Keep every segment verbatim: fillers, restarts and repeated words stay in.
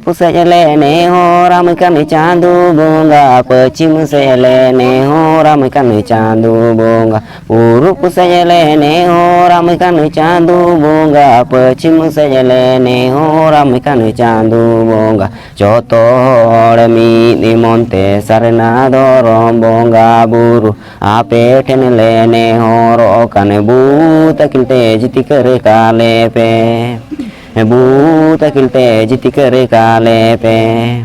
ᱯᱩᱨᱩᱵ ᱥᱮᱫ ᱞᱮ ᱱᱮᱦᱚᱨᱟᱢ ᱠᱟᱱ ᱪᱟᱸᱫᱚ ᱵᱚᱸᱜᱟ, ᱯᱚᱪᱷᱤᱢ ᱥᱮᱫ ᱞᱮ ᱱᱮᱦᱚᱨᱟᱢ ᱠᱟᱱ ᱪᱟᱸᱫᱚ ᱵᱚᱸᱜᱟ᱾ ᱯᱩᱨᱩᱵ ᱥᱮᱫ ᱞᱮ ᱱᱮᱦᱚᱨᱟᱢ ᱠᱟᱱ ᱪᱟᱸᱫᱚ ᱵᱚᱸᱜᱟ, ᱯᱚᱪᱷᱤᱢ ᱥᱮᱫ ᱞᱮ ᱱᱮᱦᱚᱨᱟᱢ ᱠᱟᱱ ᱪᱟᱸᱫᱚ ᱵᱚᱸᱜᱟ᱾ ᱡᱚᱛᱚ ᱦᱚᱲ ᱢᱤᱫ ᱢᱚᱱ ᱛᱮ ᱥᱟᱨᱱᱟ ᱫᱷᱚᱨᱚᱢ ᱵᱚᱸᱜᱟ ᱵᱩᱨᱩ, ᱟᱯᱮ ᱴᱷᱮᱱ ᱞᱮ ᱱᱮᱦᱚᱨᱚᱜ ᱠᱟᱱ, ᱵᱩᱛ ᱟᱹᱠᱤᱞ ᱛᱮ ᱡᱤᱛᱠᱟᱹᱨ ᱠᱟᱞᱮ ᱯᱮ᱾ ᱵᱩᱛ ᱟᱹᱠᱤᱞ ᱛᱮ ᱡᱤᱛᱠᱟᱹᱨ ᱠᱟᱞᱮ ᱯᱮ᱾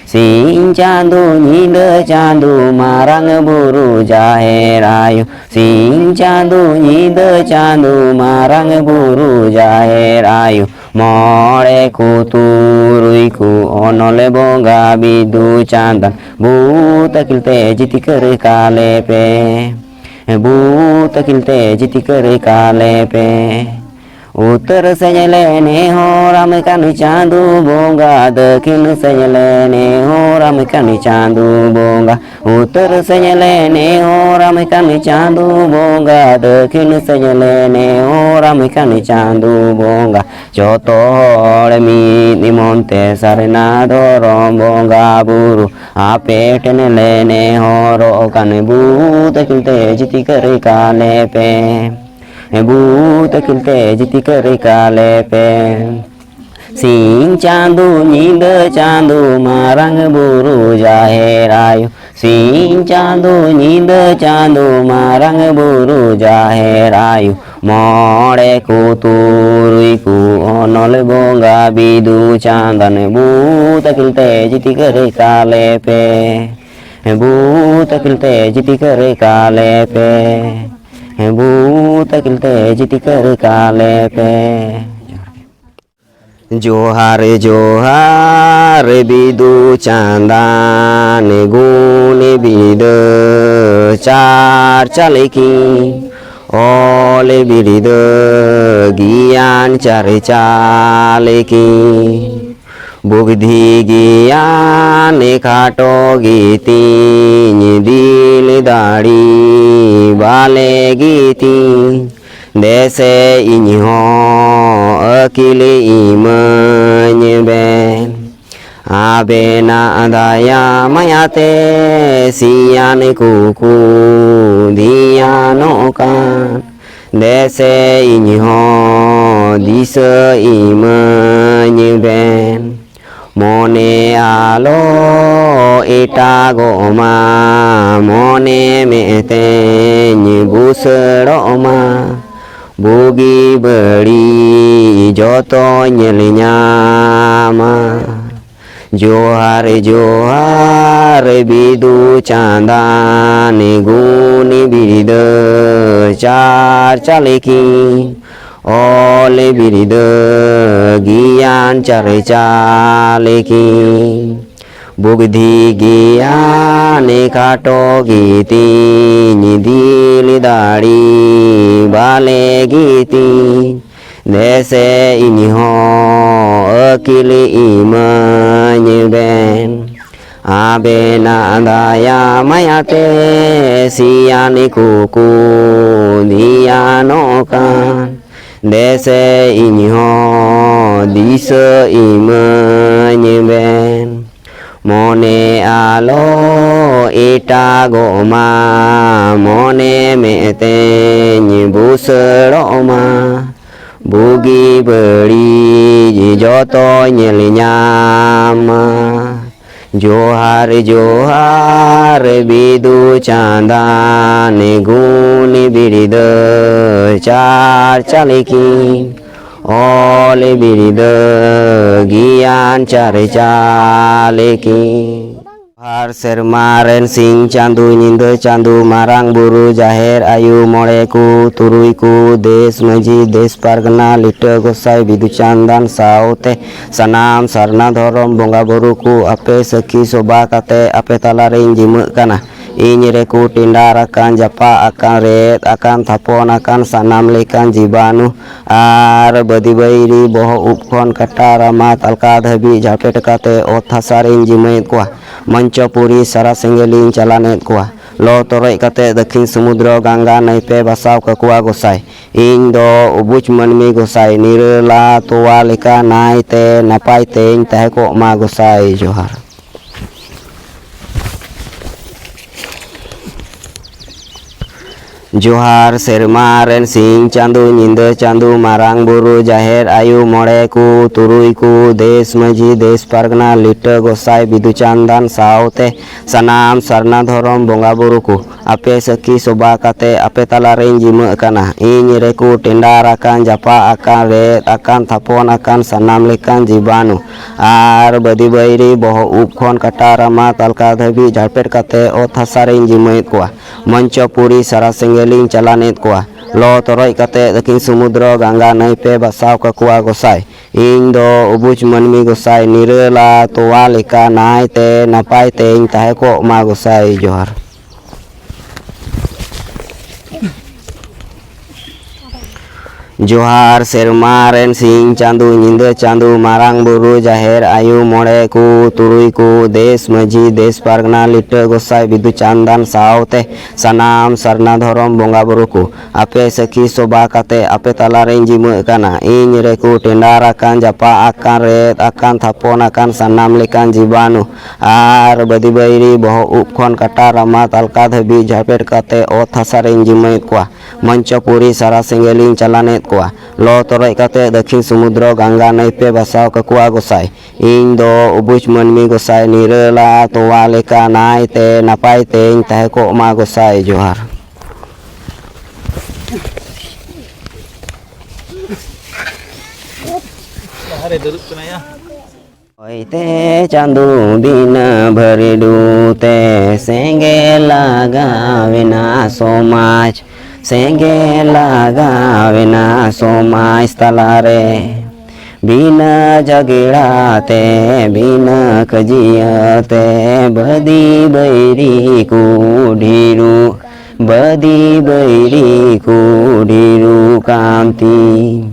ᱥᱤᱧ ᱪᱟᱸᱫᱚ ᱧᱤᱫᱟᱹ ᱪᱟᱸᱫᱚ ᱢᱟᱨᱟᱝ ᱵᱩᱨᱩ ᱡᱟᱦᱮᱨ ᱟᱭᱳ, ᱥᱤᱧ ᱪᱟᱸᱫᱚ ᱧᱤᱫᱟᱹ ᱪᱟᱸᱫᱚ ᱢᱟᱨᱟᱝ ᱵᱩᱨᱩ ᱡᱟᱦᱮᱨ ᱟᱭᱳ, ᱢᱚᱬᱮ ᱠᱚ ᱛᱩᱨᱩᱭ ᱠᱚ ᱚᱱᱚᱞ ᱵᱚᱸᱜᱟ ᱵᱤᱫᱩ ᱪᱟᱸᱫᱟᱱ, ᱵᱩᱛ ᱟᱹᱠᱤᱞ ᱛᱮ ᱡᱤᱛᱠᱟᱹᱨ ᱠᱟᱞᱮ ᱯᱮ᱾ ᱵᱩᱛ ᱟᱹᱠᱤᱞ ᱛᱮ ᱡᱤᱛᱠᱟᱹᱨ ᱠᱟᱞᱮ ᱯᱮ᱾ ᱩᱛᱟᱹᱨ ᱥᱮᱫ ᱞᱮ ᱱᱮᱦᱚᱨᱟᱢ ᱠᱟᱱ ᱪᱟᱸᱫᱚ ᱵᱚᱸᱜᱟ, ᱫᱟᱹᱠᱷᱤᱱ ᱥᱮᱫ ᱞᱮ ᱱᱮᱦᱚᱨᱟᱢ ᱠᱟᱱ ᱪᱟᱸᱫᱚ ᱵᱚᱸᱜᱟ᱾ ᱩᱛᱟᱹᱨ ᱥᱮᱫ ᱞᱮ ᱱᱮᱦᱚᱨᱟᱢ ᱠᱟᱱ ᱪᱟᱸᱫᱚ ᱵᱚᱸᱜᱟ, ᱫᱟᱹᱠᱷᱤᱱ ᱥᱮᱫ ᱞᱮ ᱱᱮᱦᱚᱨᱟᱢ ᱠᱟᱱ ᱪᱟᱸᱫᱚ ᱵᱚᱸᱜᱟ᱾ ᱡᱚᱛᱚ ᱦᱚᱲ ᱢᱤᱫ ᱢᱚᱱ ᱛᱮ ᱥᱟᱨᱱᱟ ᱫᱷᱚᱨᱚᱢ ᱵᱚᱸᱜᱟ ᱵᱩᱨᱩ, ᱟᱯᱮ ᱴᱷᱮᱱ ᱞᱮ ᱱᱮᱦᱚᱨᱚᱜ ᱠᱟᱱ, ᱵᱩᱛ ᱟᱹᱠᱤᱞ ᱛᱮ ᱡᱤᱛᱠᱟᱹᱨ ᱠᱟᱞᱮ ᱯᱮ᱾ ᱵᱩᱛ ᱟᱹᱠᱤᱞ ᱛᱮ ᱡᱤᱛᱠᱟᱹᱨ ᱠᱟᱞᱮ ᱯᱮ᱾ ᱥᱤᱧ ᱪᱟᱸᱫᱚ ᱧᱤᱫᱟᱹ ᱪᱟᱸᱫᱚ ᱢᱟᱨᱟᱝ ᱵᱩᱨᱩ ᱡᱟᱦᱮᱨ ᱟᱭᱳ, ᱥᱤᱧ ᱪᱟᱸᱫᱚ ᱧᱤᱫᱟᱹ ᱪᱟᱸᱫᱚ ᱢᱟᱨᱟᱝ ᱵᱩᱨᱩ ᱡᱟᱦᱮᱨ ᱟᱭᱳ, ᱢᱚᱬᱮ ᱠᱚ ᱛᱩᱨᱩᱭ ᱠᱚ ᱚᱱᱚᱞ ᱵᱚᱸᱜᱟ ᱵᱤᱫᱩ ᱪᱟᱸᱫᱟᱱ, ᱵᱩᱛ ᱟᱹᱠᱤᱞ ᱛᱮ ᱡᱤᱛᱠᱟᱹᱨ ᱠᱟᱞᱮ ᱯᱮ᱾ ᱵᱩᱛ ᱟᱹᱠᱤᱞ ᱛᱮ ᱡᱤᱛᱠᱟᱹᱨ ᱠᱟᱞᱮ ᱯᱮ᱾ ᱵᱩᱛ ᱟᱹᱠᱤᱞ ᱛᱮ ᱡᱤᱛᱠᱟᱹᱨ ᱠᱟᱞᱮ ᱯᱮ᱾ ᱡᱚᱦᱟᱨ ᱡᱚᱦᱟᱨ ᱵᱤᱫᱩ ᱪᱟᱸᱫᱟᱱ, ᱜᱩᱱ ᱵᱤᱨᱫᱟᱹ ᱪᱟᱨᱪᱟ ᱞᱮᱠᱤᱱ, ᱚᱞ ᱵᱤᱨᱫᱟᱹ ᱜᱮᱭᱟᱱ ᱪᱟᱨᱪᱟ ᱞᱮᱠᱤᱱ᱾ ᱵᱩᱫᱽᱫᱷᱤ ᱜᱮᱭᱟᱱ ᱠᱷᱟᱴᱚ ᱜᱮᱛᱤᱧ, ᱫᱤᱞ ᱫᱟᱲᱮ ᱵᱟᱞᱮ ᱜᱮᱛᱤᱧ, ᱫᱮᱥᱮ ᱤᱧ ᱦᱚᱸ ᱟᱹᱠᱤᱞ ᱤᱢᱟᱹᱧ ᱵᱮᱱ᱾ ᱟᱵᱮᱱᱟᱜ ᱫᱟᱭᱟ ᱢᱟᱭᱟᱛᱮ ᱥᱤᱭᱟᱱ ᱠᱚᱠᱚ ᱫᱷᱮᱭᱟᱱᱚᱜ ᱠᱟᱱ᱾ ᱫᱮᱥᱮ ᱤᱧ ᱦᱚᱸ ᱫᱤᱥᱟᱹ ᱤᱢᱟᱹᱧ ᱵᱮᱱ᱾ ᱢᱚᱱᱮ ᱟᱞᱚ ᱮᱴᱟᱜᱚᱜ ᱢᱟ, ᱢᱚᱱᱮ ᱢᱮᱫ ᱛᱮᱧ ᱵᱩᱥᱟᱹᱲᱚᱜ ᱢᱟ᱾ ᱵᱩᱜᱤ ᱵᱟᱹᱲᱤᱡ ᱡᱚᱛᱚᱧ ᱧᱮᱞ ᱧᱟᱢᱟ᱾ ᱡᱚᱦᱟᱨ ᱡᱚᱦᱟᱨ ᱵᱤᱫᱩ ᱪᱟᱸᱫᱟᱱ ᱜᱩᱱᱤ ᱵᱤᱨᱫᱟᱹ ᱪᱟᱨᱪᱟ ᱞᱮᱠᱤᱱ᱾ ᱚᱞ ᱵᱤᱨᱫᱟᱹ ᱜᱮᱭᱟᱱ ᱪᱟᱨᱪᱟ ᱞᱮᱠᱤᱱ᱾ ᱵᱩᱫᱽᱫᱷᱤ ᱜᱮᱭᱟᱱ ᱠᱷᱟᱴᱚ ᱜᱮᱛᱤᱧ, ᱫᱤᱞ ᱫᱟᱲᱮ ᱵᱟᱞᱮ ᱜᱮᱛᱤᱧ᱾ ᱫᱮᱥᱮ ᱤᱧ ᱦᱚᱸ ᱟᱹᱠᱤᱞ ᱤᱢᱟᱹᱧ ᱵᱮᱱ᱾ ᱟᱵᱮᱱᱟᱜ ᱫᱟᱭᱟ ᱢᱟᱭᱟᱛᱮ ᱥᱤᱭᱟᱱ ᱠᱚᱠᱚ ᱫᱷᱮᱭᱟᱱᱚᱜ ᱠᱟᱱ᱾ ᱫᱮᱥᱮ ᱤᱧ ᱦᱚᱸ ᱫᱤᱥᱟᱹ ᱤᱢᱟᱹᱧ ᱵᱮᱱ᱾ ᱢᱚᱱᱮ ᱟᱞᱚ ᱮᱴᱟᱜᱚᱜ ᱢᱟ, ᱢᱚᱱᱮ ᱢᱮᱫ ᱛᱮᱧ ᱵᱩᱥᱟᱹᱲᱚᱜ ᱢᱟ᱾ ᱵᱩᱜᱤ ᱵᱟᱹᱲᱤᱡ ᱡᱚᱛᱚᱧ ᱧᱮᱞ ᱧᱟᱢᱟ᱾ ᱡᱚᱦᱟᱨ ᱡᱚᱦᱟᱨ ᱵᱤᱫᱩ ᱪᱟᱸᱫᱟᱱ ᱜᱩᱱᱤ ᱵᱤᱨᱫᱟᱹ ᱪᱟᱨᱪᱟ ᱞᱮᱠᱤᱱ᱾ ᱚᱞ ᱵᱤᱨᱫᱟᱹ ᱜᱮᱭᱟᱱ ᱪᱟᱨᱪᱟ ᱞᱮᱠᱤᱱ᱾ ᱟᱨ ᱥᱮᱨᱢᱟ ᱨᱮᱱ ᱥᱤᱧ ᱪᱟᱸᱫᱚ, ᱧᱤᱫᱟᱹ ᱪᱟᱸᱫᱚ, ᱢᱟᱨᱟᱝ ᱵᱩᱨᱩ, ᱡᱟᱦᱮᱨ ᱟᱭᱳ, ᱢᱚᱬᱮ ᱠᱚ, ᱛᱩᱨᱩᱭ ᱠᱚ, ᱫᱮᱥ ᱢᱟᱹᱡᱷᱤ, ᱫᱮᱥ ᱯᱟᱨᱜᱟᱱᱟ, ᱞᱤᱴᱟᱹ ᱜᱚᱸᱥᱟᱭ, ᱵᱤᱫᱩ ᱪᱟᱸᱫᱟᱱ ᱥᱟᱶᱛᱮ ᱥᱟᱱᱟᱢ ᱥᱟᱨᱱᱟ ᱫᱷᱚᱨᱚᱢ ᱵᱚᱸᱜᱟ ᱵᱩᱨᱩ ᱠᱚ ᱟᱯᱮ ᱥᱟᱹᱠᱷᱤ ᱥᱚᱵᱷᱟ ᱠᱟᱛᱮ ᱟᱯᱮ ᱛᱟᱞᱟᱨᱮᱧ ᱡᱤᱢᱟᱹᱜ ᱠᱟᱱᱟ᱾ ᱤᱧ ᱨᱮᱠᱚ ᱴᱮᱸᱰᱟᱨ ᱟᱠᱟᱱ, ᱡᱟᱯᱟᱜ ᱟᱠᱟᱱ, ᱨᱮᱫ ᱟᱠᱟᱱ, ᱛᱷᱟᱯᱚᱱ ᱟᱠᱟᱱ ᱥᱟᱱᱟᱢ ᱞᱮᱠᱟᱱ ᱡᱤᱵᱟᱱᱩ ᱟᱨ ᱵᱟᱹᱫᱤ ᱵᱟᱹᱭᱨᱤ, ᱵᱚᱦᱚᱜ ᱩᱵ ᱠᱷᱚᱱ ᱠᱟᱴᱟ ᱨᱟᱢᱟ ᱛᱟᱞᱠᱟ ᱫᱷᱟᱹᱵᱤᱡ ᱡᱷᱟᱲᱯᱮᱴ ᱠᱟᱛᱮ ᱚᱛ ᱦᱟᱥᱟ ᱨᱮᱧ ᱡᱤᱢᱟᱹᱭᱮᱫ ᱠᱚᱣᱟ᱾ ᱢᱚᱧᱪᱚᱯᱩᱨᱤ ᱥᱟᱨᱟ ᱥᱮᱸᱜᱮᱞᱤᱧ ᱪᱟᱞᱟᱱᱮᱫ ᱠᱚᱣᱟ᱾ ᱞᱚ ᱛᱚᱨᱚᱡ ᱠᱟᱛᱮ ᱫᱟᱹᱠᱷᱤᱱ ᱥᱚᱢᱩᱫᱨᱚ ᱜᱟᱝᱜᱟ ᱱᱟᱹᱭ ᱯᱮ ᱵᱟᱥᱟᱣ ᱠᱟᱠᱚᱣᱟ ᱜᱚᱸᱥᱟᱭ᱾ ᱤᱧ ᱫᱚ ᱚᱵᱩᱡᱽ ᱢᱟᱹᱱᱢᱤ ᱜᱚᱸᱥᱟᱭ, ᱱᱤᱨᱟᱹᱞᱟ ᱛᱚᱣᱟ ᱞᱮᱠᱟ ᱱᱟᱭ ᱛᱮ ᱱᱟᱯᱟᱭ ᱛᱮᱧ ᱛᱟᱦᱮᱸ ᱠᱚᱜ ᱢᱟ ᱜᱚᱸᱥᱟᱭ᱾ ᱡᱚᱦᱟᱨ᱾ ᱡᱚᱦᱟᱨ ᱥᱮᱨᱢᱟ ᱨᱮᱱ ᱥᱤᱧ ᱪᱟᱸᱫᱚ, ᱧᱤᱫᱟᱹ ᱪᱟᱸᱫᱚ, ᱢᱟᱨᱟᱝ ᱵᱩᱨᱩ, ᱡᱟᱦᱮᱨ ᱟᱭᱳ, ᱢᱚᱬᱮ ᱠᱚ, ᱛᱩᱨᱩᱭ ᱠᱚ, ᱫᱮᱥ ᱢᱟᱹᱡᱷᱤ, ᱫᱮᱥ ᱯᱟᱨᱜᱟᱱᱟ, ᱞᱤᱴᱟᱹ ᱜᱚᱸᱥᱟᱭ, ᱵᱤᱫᱩ ᱪᱟᱸᱫᱟᱱ ᱥᱟᱶᱛᱮ ᱥᱟᱱᱟᱢ ᱥᱟᱨᱱᱟ ᱫᱷᱚᱨᱚᱢ ᱵᱚᱸᱜᱟ ᱵᱩᱨᱩ ᱠᱚ, ᱟᱯᱮ ᱥᱟᱹᱠᱷᱤ ᱥᱚᱵᱷᱟ ᱠᱟᱛᱮ ᱟᱯᱮ ᱛᱟᱞᱟᱨᱮᱧ ᱡᱤᱢᱟᱹᱜ ᱠᱟᱱᱟ᱾ ᱤᱧ ᱨᱮᱠᱚ ᱴᱮᱸᱰᱟᱨ ᱟᱠᱟᱱ, ᱡᱟᱯᱟᱜ ᱟᱠᱟᱱ, ᱨᱮᱫ ᱟᱠᱟᱱ, ᱛᱷᱟᱯᱚᱱ ᱟᱠᱟᱱ ᱥᱟᱱᱟᱢ ᱞᱮᱠᱟᱱ ᱡᱤᱵᱟᱱᱩ ᱟᱨ ᱵᱟᱹᱫᱤ ᱵᱟᱹᱭᱨᱤ, ᱵᱚᱦᱚᱜ ᱩᱵ ᱠᱷᱚᱱ ᱠᱟᱴᱟ ᱨᱟᱢᱟ ᱛᱟᱞᱠᱟ ᱫᱷᱟᱹᱵᱤᱡ ᱡᱷᱟᱲᱯᱮᱴ ᱠᱟᱛᱮ ᱚᱛ ᱦᱟᱥᱟ ᱨᱮᱧ ᱡᱤᱢᱟᱹᱭᱮᱫ ᱠᱚᱣᱟ᱾ ᱢᱚᱧᱪᱚᱯᱩᱨᱤ ᱥᱟᱨᱟ ᱥᱮᱸᱜᱮᱞᱤᱧ ᱪᱟᱞᱟᱱᱮᱫ ᱠᱚᱣᱟ᱾ ᱞᱚ ᱛᱚᱨᱚᱡ ᱠᱟᱛᱮ ᱫᱟᱹᱠᱷᱤᱱ ᱥᱚᱢᱩᱫᱨᱚ ᱜᱟᱝᱜᱟ ᱱᱟᱹᱭ ᱯᱮ ᱵᱟᱥᱟᱣ ᱠᱟᱠᱚᱣᱟ ᱜᱚᱸᱥᱟᱭ᱾ ᱤᱧ ᱫᱚ ᱚᱵᱩᱡᱽ ᱢᱟᱹᱱᱢᱤ ᱜᱚᱸᱥᱟᱭ, ᱱᱤᱨᱟᱹᱞᱟ ᱛᱚᱣᱟ ᱞᱮᱠᱟ ᱱᱟᱭ ᱛᱮ ᱱᱟᱯᱟᱭ ᱛᱮᱧ ᱛᱟᱦᱮᱸ ᱠᱚᱜ ᱢᱟ ᱜᱚᱸᱥᱟᱭ᱾ ᱡᱚᱦᱟᱨ᱾ ᱡᱚᱦᱟᱨ ᱥᱮᱨᱢᱟ ᱨᱮᱱ ᱥᱤᱧ ᱪᱟᱸᱫᱚ, ᱧᱤᱫᱟᱹ ᱪᱟᱸᱫᱚ, ᱢᱟᱨᱟᱝ ᱵᱩᱨᱩ, ᱡᱟᱦᱮᱨ ᱟᱭᱳ, ᱢᱚᱬᱮ ᱠᱚ, ᱛᱩᱨᱩᱭ ᱠᱚ, ᱫᱮᱥ ᱢᱟᱹᱡᱷᱤ, ᱫᱮᱥ ᱯᱟᱨᱜᱟᱱᱟ, ᱞᱤᱴᱟᱹ ᱜᱚᱸᱥᱟᱭ, ᱵᱤᱫᱩ ᱪᱟᱸᱫᱟᱱ ᱥᱟᱶᱛᱮ ᱥᱟᱱᱟᱢ ᱥᱟᱨᱱᱟ ᱫᱷᱚᱨᱚᱢ ᱵᱚᱸᱜᱟ ᱵᱩᱨᱩ ᱠᱚ, ᱟᱯᱮ ᱥᱟᱹᱠᱷᱤ ᱥᱚᱵᱷᱟ ᱠᱟᱛᱮ ᱟᱯᱮ ᱛᱟᱞᱟᱨᱮᱧ ᱡᱤᱢᱟᱹᱜ ᱠᱟᱱᱟ᱾ ᱤᱧ ᱨᱮᱠᱚ ᱴᱮᱸᱰᱟᱨ ᱟᱠᱟᱱ, ᱡᱟᱯᱟᱜ ᱟᱠᱟᱱ, ᱨᱮᱫ ᱟᱠᱟᱱ, ᱛᱷᱟᱯᱚᱱ ᱟᱠᱟᱱ ᱥᱟᱱᱟᱢ ᱞᱮᱠᱟᱱ ᱡᱤᱵᱟᱱᱩ ᱟᱨ ᱵᱟᱹᱫᱤ ᱵᱟᱹᱭᱨᱤ, ᱵᱚᱦᱚᱜ ᱩᱵ ᱠᱷᱚᱱ ᱠᱟᱴᱟ ᱨᱟᱢᱟ ᱛᱟᱞᱠᱟ ᱫᱷᱟᱹᱵᱤᱡ ᱡᱷᱟᱲᱯᱮᱴ ᱠᱟᱛᱮ ᱚᱛ ᱦᱟᱥᱟ ᱨᱮᱧ ᱡᱤᱢᱟᱹᱭᱮᱫ ᱠᱚᱣᱟ᱾ ᱢᱚᱧᱪᱚᱯᱩᱨᱤ ᱥᱟᱨᱟ ᱥᱮᱸᱜᱮᱞᱤᱧ ᱪᱟᱞᱟᱱᱮᱫ ᱠᱚᱣᱟ᱾ ᱞᱚ ᱛᱚᱨᱚᱡ ᱠᱟᱛᱮ ᱫᱟᱹᱠᱷᱤᱱ ᱥᱚᱢᱩᱫᱨᱚ ᱜᱟᱝᱜᱟ ᱱᱟᱹᱭ ᱯᱮ ᱵᱟᱥᱟᱣ ᱠᱟᱠᱚᱣᱟ ᱜᱚᱸᱥᱟᱭ᱾ ᱤᱧ ᱫᱚ ᱚᱵᱩᱡᱽ ᱢᱟᱹᱱᱢᱤ ᱜᱚᱸᱥᱟᱭ, ᱱᱤᱨᱟᱹᱞᱟ ᱛᱚᱣᱟ ᱞᱮᱠᱟ ᱱᱟᱭ ᱛᱮ ᱱᱟᱯᱟᱭ ᱛᱮᱧ ᱛᱟᱦᱮᱸ ᱠᱚᱜ ᱢᱟ ᱜᱚᱸᱥᱟᱭ᱾ ᱡᱚᱦᱟᱨ᱾ ᱞᱟᱦᱟᱨᱮ ᱫᱩᱲᱩᱵ ᱠᱟᱱᱟᱭᱟ᱾ ᱦᱚᱭᱛᱮ ᱪᱟᱸᱫᱚ ᱵᱤᱱᱟᱹ ᱵᱷᱟᱹᱨᱰᱩ ᱛᱮ ᱥᱮᱸᱜᱮᱞ ᱞᱟᱜᱟᱣᱮᱱᱟ ᱥᱚᱢᱟᱡᱽ, ᱥᱮᱸᱜᱮᱞ ᱞᱟᱜᱟᱣᱮᱱᱟ ᱥᱚᱢᱟᱡᱽ ᱛᱟᱞᱟᱨᱮ᱾ ᱵᱤᱱᱟᱹ ᱡᱷᱟᱜᱽᱲᱟ ᱛᱮ, ᱵᱤᱱᱟᱹ ᱠᱟᱹᱡᱤᱭᱟᱹ ᱛᱮ, ᱵᱟᱹᱫᱤ ᱵᱟᱹᱭᱨᱤ ᱠᱚ ᱰᱷᱮᱨᱚᱜ, ᱵᱟᱹᱫᱤ ᱵᱟᱹᱭᱨᱤ ᱠᱚ ᱰᱷᱮᱨᱚᱜ ᱠᱟᱱ ᱛᱤᱧ᱾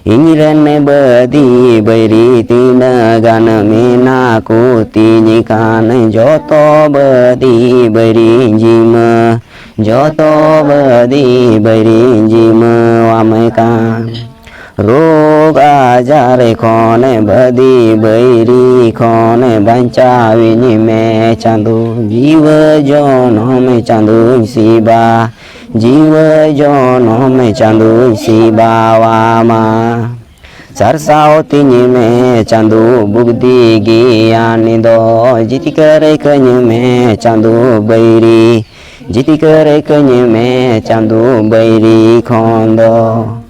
ᱤᱧ ᱨᱮᱱ ᱵᱟᱹᱫᱤ ᱵᱟᱹᱭᱨᱤ ᱛᱤᱱᱟᱹᱜ ᱜᱟᱱ ᱢᱮᱱᱟᱜ ᱠᱚ ᱛᱤᱧ ᱠᱷᱟᱱ, ᱡᱚᱛᱚ ᱵᱟᱹᱫᱤ ᱵᱟᱹᱭᱨᱤᱧ ᱡᱤᱢᱟᱹ, ᱡᱚᱛᱚ ᱵᱟᱹᱫᱤ ᱵᱟᱹᱭᱨᱤᱧ ᱡᱤᱢᱟᱹᱣᱟᱢ ᱠᱟᱱ᱾ ᱨᱳᱜᱽ ᱟᱡᱟᱨ ᱠᱷᱚᱱ, ᱵᱟᱹᱫᱤ ᱵᱟᱹᱭᱨᱤ ᱠᱷᱚᱱ ᱵᱟᱧᱪᱟᱣᱤᱧ ᱢᱮ ᱪᱟᱸᱫᱳ, ᱡᱤᱣᱟᱹ ᱡᱚᱱᱚᱢ ᱪᱟᱸᱫᱳᱧ ᱥᱤᱵᱟ, ᱡᱤᱣᱟᱹ ᱡᱚᱱᱚᱢ ᱪᱟᱸᱫᱳᱧ ᱥᱤᱵᱟᱣᱟᱢᱟ᱾ ᱥᱟᱨᱥᱟᱣ ᱛᱤᱧ ᱢᱮ ᱪᱟᱸᱫᱳ ᱵᱩᱜᱫᱤ ᱜᱮᱭᱟᱱ ᱫᱚ, ᱡᱤᱛᱠᱟᱹᱨ ᱠᱟᱹᱧ ᱢᱮ ᱪᱟᱸᱫᱳ ᱵᱟᱹᱭᱨᱤ, ᱡᱤᱛᱠᱟᱹᱨ ᱠᱟᱹᱧ ᱢᱮ ᱪᱟᱸᱫᱳ ᱵᱟᱹᱭᱨᱤ ᱠᱷᱚᱱ ᱫᱚ᱾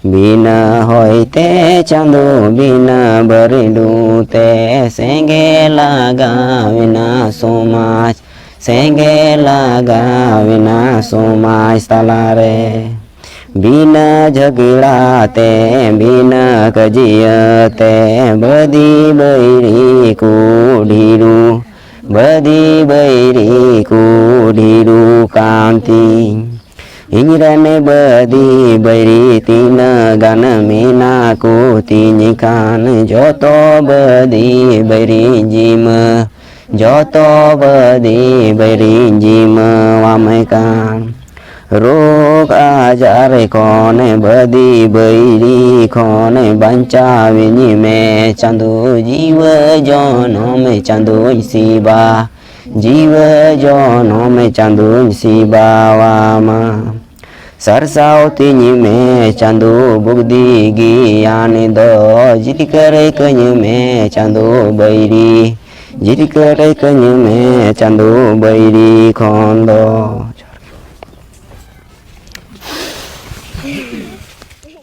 ᱵᱤᱱᱟᱹ ᱦᱚᱭᱛᱮ ᱪᱟᱸᱫᱳ, ᱵᱤᱱᱟᱹ ᱵᱟᱹᱨᱰᱩ ᱛᱮ ᱥᱮᱸᱜᱮᱞ ᱞᱟᱜᱟᱣ ᱮᱱᱟ ᱥᱚᱢᱟᱡᱽ, ᱥᱮᱸᱜᱮᱞ ᱞᱟᱜᱟᱣ ᱮᱱᱟ ᱥᱚᱢᱟᱡᱽ ᱛᱟᱞᱟᱨᱮ᱾ ᱵᱤᱱᱟᱹ ᱡᱷᱟᱜᱽᱲᱟ ᱛᱮ, ᱵᱤᱱᱟᱹ ᱠᱟᱹᱡᱤᱭᱟᱹ ᱛᱮ, ᱵᱟᱹᱫᱤ ᱵᱟᱹᱭᱨᱤ ᱠᱚ ᱰᱷᱮᱨᱚᱜ, ᱵᱟᱹᱫᱤ ᱵᱟᱹᱭᱨᱤ ᱠᱚ ᱰᱷᱮᱨᱚᱜ ᱠᱟᱱ ᱛᱤᱧ᱾ ᱤᱧ ᱨᱮᱱ ᱵᱟᱹᱫᱤ ᱵᱟᱹᱭᱨᱤ ᱛᱤᱱᱟᱹᱜ ᱜᱟᱱ ᱢᱮᱱᱟᱜ ᱠᱚ ᱛᱤᱧ ᱠᱷᱟᱱ, ᱡᱚᱛᱚ ᱵᱟᱹᱫᱤ ᱵᱟᱹᱭᱨᱤᱧ ᱡᱤᱢᱟᱹ, ᱡᱚᱛᱚ ᱵᱟᱹᱫᱤ ᱵᱟᱹᱭᱨᱤᱧ ᱡᱤᱢᱟᱹᱣᱟᱢ ᱠᱟᱱ᱾ ᱨᱳᱜᱽ ᱟᱡᱟᱨ ᱠᱷᱚᱱ, ᱵᱟᱹᱫᱤ ᱵᱟᱹᱭᱨᱤ ᱠᱷᱚᱱ ᱵᱟᱧᱪᱟᱣᱤᱧ ᱢᱮ ᱪᱟᱸᱫᱳ, ᱡᱤᱣᱟᱹ ᱡᱚᱱᱚᱢ ᱪᱟᱸᱫᱳᱧ ᱥᱤᱵᱟ, ᱡᱤᱣᱟᱹ ᱡᱚᱱᱚᱢ ᱪᱟᱸᱫᱳᱧ ᱥᱤᱵᱟᱣᱟᱢᱟ᱾ ᱥᱟᱨᱥᱟᱣ ᱛᱤᱧ ᱢᱮ ᱪᱟᱸᱫᱳ ᱵᱩᱜᱫᱤ ᱜᱮᱭᱟᱱ ᱫᱚ, ᱡᱤᱛᱠᱟᱹᱨ ᱠᱟᱹᱧ ᱢᱮ ᱪᱟᱸᱫᱳ ᱵᱟᱹᱭᱨᱤ, ᱡᱤᱛᱠᱟᱹᱨ ᱠᱟᱹᱧ ᱢᱮ ᱪᱟᱸᱫᱳ ᱵᱟᱹᱭᱨᱤ ᱠᱷᱚᱱ ᱫᱚ᱾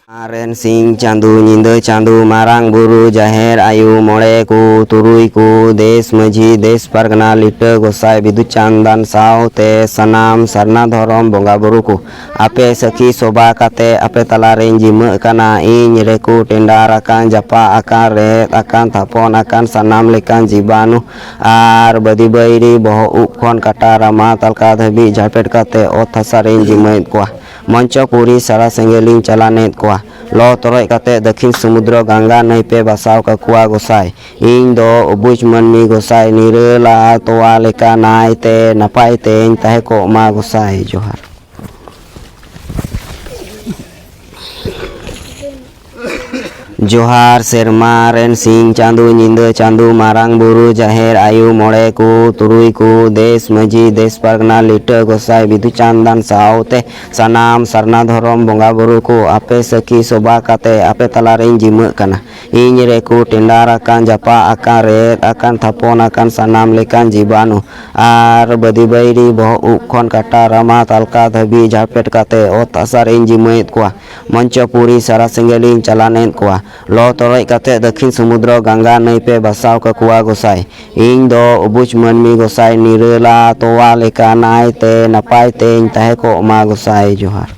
ᱟᱨ ᱨᱮᱱ ᱥᱤᱧ ᱪᱟᱸᱫᱚ, ᱧᱤᱫᱟᱹ ᱪᱟᱸᱫᱚ, ᱢᱟᱨᱟᱝ ᱵᱩᱨᱩ, ᱡᱟᱦᱮᱨ ᱟᱭᱳ, ᱢᱚᱬᱮ ᱠᱚ, ᱛᱩᱨᱩᱭ ᱠᱚ, ᱫᱮᱥ ᱢᱟᱹᱡᱷᱤ, ᱫᱮᱥ ᱯᱟᱨᱜᱟᱱᱟ, ᱞᱤᱴᱟᱹ ᱜᱚᱸᱥᱟᱭ, ᱵᱤᱫᱩ ᱪᱟᱸᱫᱟᱱ ᱥᱟᱶᱛᱮ ᱥᱟᱱᱟᱢ ᱥᱟᱨᱱᱟ ᱫᱷᱚᱨᱚᱢ ᱵᱚᱸᱜᱟ ᱵᱩᱨᱩ ᱠᱚ, ᱟᱯᱮ ᱥᱟᱹᱠᱷᱤ ᱥᱚᱵᱷᱟ ᱠᱟᱛᱮ ᱟᱯᱮ ᱛᱟᱞᱟᱨᱮᱧ ᱡᱤᱢᱟᱹᱜ ᱠᱟᱱᱟ᱾ ᱤᱧ ᱨᱮᱠᱚ ᱴᱮᱸᱰᱟᱨ ᱟᱠᱟᱱ, ᱡᱟᱯᱟᱜ ᱟᱠᱟᱱ, ᱨᱮᱦᱮᱫ ᱟᱠᱟᱱ, ᱛᱷᱟᱯᱚᱱ ᱟᱠᱟᱱ ᱥᱟᱱᱟᱢ ᱞᱮᱠᱟᱱ ᱡᱤᱵᱟᱱᱩ ᱟᱨ ᱵᱟᱹᱫᱤ ᱵᱟᱹᱭᱨᱤ, ᱵᱚᱦᱚᱜ ᱩᱵ ᱠᱷᱚᱱ ᱠᱟᱴᱟ ᱨᱟᱢᱟ ᱛᱟᱞᱠᱟ ᱫᱷᱟᱹᱵᱤᱡ ᱡᱷᱟᱲᱯᱮᱴ ᱠᱟᱛᱮ ᱚᱛ ᱦᱟᱥᱟ ᱨᱮᱧ ᱡᱤᱢᱟᱹᱭᱮᱫ ᱠᱚᱣᱟ᱾ ᱢᱚᱧᱪᱚᱯᱩᱨᱤ ᱥᱟᱨᱟ ᱥᱮᱸᱜᱮᱞᱤᱧ ᱪᱟᱞᱟᱱᱮᱫ ᱠᱚᱣᱟ᱾ ᱞᱚ ᱛᱚᱨᱚᱡ ᱠᱟᱛᱮ ᱫᱟᱹᱠᱷᱤᱱ ᱥᱚᱢᱩᱫᱨᱚ ᱜᱟᱝᱜᱟ ᱱᱟᱹᱭ ᱯᱮ ᱵᱟᱥᱟᱣ ᱠᱟᱠᱚᱣᱟ ᱜᱚᱸᱥᱟᱭ᱾ ᱤᱧ ᱫᱚ ᱚᱵᱩᱡᱽ ᱢᱟᱹᱱᱢᱤ ᱜᱚᱸᱥᱟᱭ, ᱱᱤᱨᱟᱹᱞᱟ ᱛᱚᱣᱟ ᱞᱮᱠᱟ ᱱᱟᱭ ᱛᱮ ᱱᱟᱯᱟᱭ ᱛᱮᱧ ᱛᱟᱦᱮᱸ ᱠᱚᱜ ᱢᱟ ᱜᱚᱸᱥᱟᱭ᱾ ᱡᱚᱦᱟᱨ᱾ ᱡᱚᱦᱟᱨ ᱥᱮᱨᱢᱟ ᱨᱮᱱ ᱥᱤᱧ ᱪᱟᱸᱫᱚ, ᱧᱤᱫᱟᱹ ᱪᱟᱸᱫᱚ, ᱢᱟᱨᱟᱝ ᱵᱩᱨᱩ, ᱡᱟᱦᱮᱨ ᱟᱭᱳ, ᱢᱚᱬᱮ ᱠᱚ, ᱛᱩᱨᱩᱭ ᱠᱚ, ᱫᱮᱥ ᱢᱟᱹᱡᱷᱤ, ᱫᱮᱥ ᱯᱟᱨᱜᱟᱱᱟ, ᱞᱤᱴᱟᱹ ᱜᱚᱸᱥᱟᱭ, ᱵᱤᱫᱩ ᱪᱟᱸᱫᱟᱱ ᱥᱟᱶᱛᱮ ᱥᱟᱱᱟᱢ ᱥᱟᱨᱱᱟ ᱫᱷᱚᱨᱚᱢ ᱵᱚᱸᱜᱟ ᱵᱩᱨᱩ ᱠᱚ, ᱟᱯᱮ ᱥᱟᱹᱠᱷᱤ ᱥᱚᱵᱷᱟ ᱠᱟᱛᱮ ᱟᱯᱮ ᱛᱟᱞᱟᱨᱮᱧ ᱡᱤᱢᱟᱹᱜ ᱠᱟᱱᱟ᱾ ᱤᱧ ᱨᱮᱠᱚ ᱴᱮᱸᱰᱟᱨ ᱟᱠᱟᱱ, ᱡᱟᱯᱟᱜ ᱟᱠᱟᱱ, ᱨᱮᱦᱮᱫ ᱟᱠᱟᱱ, ᱛᱷᱟᱯᱚᱱ ᱟᱠᱟᱱ ᱥᱟᱱᱟᱢ ᱞᱮᱠᱟᱱ ᱡᱤᱵᱟᱱᱩ ᱟᱨ ᱵᱟᱹᱫᱤ ᱵᱟᱹᱭᱨᱤ, ᱵᱚᱦᱚᱜ ᱩᱵ ᱠᱷᱚᱱ ᱠᱟᱴᱟ ᱨᱟᱢᱟ ᱛᱟᱞᱠᱟ ᱫᱷᱟᱹᱵᱤᱡ ᱡᱷᱟᱲᱯᱮᱴ ᱠᱟᱛᱮ ᱚᱛ ᱦᱟᱥᱟ ᱨᱮᱧ ᱡᱤᱢᱟᱹᱭᱮᱫ ᱠᱚᱣᱟ᱾ ᱢᱚᱧᱪᱚᱯᱩᱨᱤ ᱥᱟᱨᱟ ᱥᱮᱸᱜᱮᱞᱤᱧ ᱪᱟᱞᱟᱱᱮᱫ ᱠᱚᱣᱟ᱾ ᱞᱚ ᱛᱚᱨᱚᱡ ᱠᱟᱛᱮ ᱫᱟᱹᱠᱷᱤᱱ ᱥᱚᱢᱩᱫᱨᱚ ᱜᱟᱝᱜᱟ ᱱᱟᱹᱭ ᱯᱮ ᱵᱟᱥᱟᱣ ᱠᱟᱠᱚᱣᱟ ᱜᱚᱸᱥᱟᱭ᱾ ᱤᱧ ᱫᱚ ᱚᱵᱩᱡᱽ ᱢᱟᱹᱱᱢᱤ ᱜᱚᱸᱥᱟᱭ, ᱱᱤᱨᱟᱹᱞᱟ ᱛᱚᱣᱟ ᱞᱮᱠᱟ ᱱᱟᱭ ᱛᱮ ᱱᱟᱯᱟᱭ ᱛᱮᱧ ᱛᱟᱦᱮᱸ ᱠᱚᱜ ᱢᱟ ᱜᱚᱸᱥᱟᱭ᱾ ᱡᱚᱦᱟᱨ᱾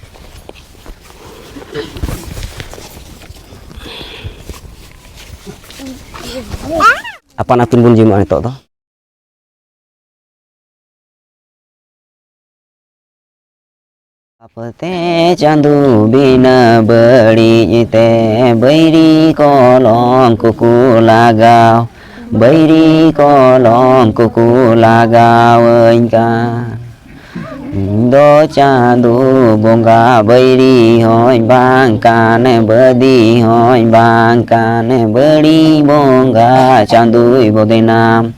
ᱟᱯᱟᱱ ᱟᱹᱯᱤᱱ ᱵᱚᱱ ᱡᱤᱢᱟᱹᱜᱼᱟ ᱱᱤᱛᱚᱜ ᱫᱚ᱾ ᱟᱯᱛᱮ ᱪᱟᱸᱫᱚ ᱵᱤᱱᱟᱹ ᱵᱟᱹᱲᱤᱡ ᱛᱮ ᱵᱟᱹᱭᱨᱤ ᱠᱚᱞᱚᱝ ᱠᱚᱠᱚ ᱞᱟᱜᱟᱣ, ᱵᱟᱹᱭᱨᱤ ᱠᱚᱞᱚᱝ ᱠᱚᱠᱚ ᱞᱟᱜᱟᱣᱟᱹᱧ ᱠᱟᱱ᱾ ᱤᱧ ᱫᱚ ᱪᱟᱸᱫᱚ ᱵᱚᱸᱜᱟ ᱵᱟᱹᱭᱨᱤ ᱦᱚᱸᱧ ᱵᱟᱝ ᱠᱟᱱ, ᱵᱟᱹᱫᱤ ᱦᱚᱸᱧ ᱵᱟᱝ ᱠᱟᱱ, ᱵᱟᱹᱲᱤ ᱵᱚᱸᱜᱟ ᱪᱟᱸᱫᱚᱭ ᱵᱚᱫᱱᱟᱢ,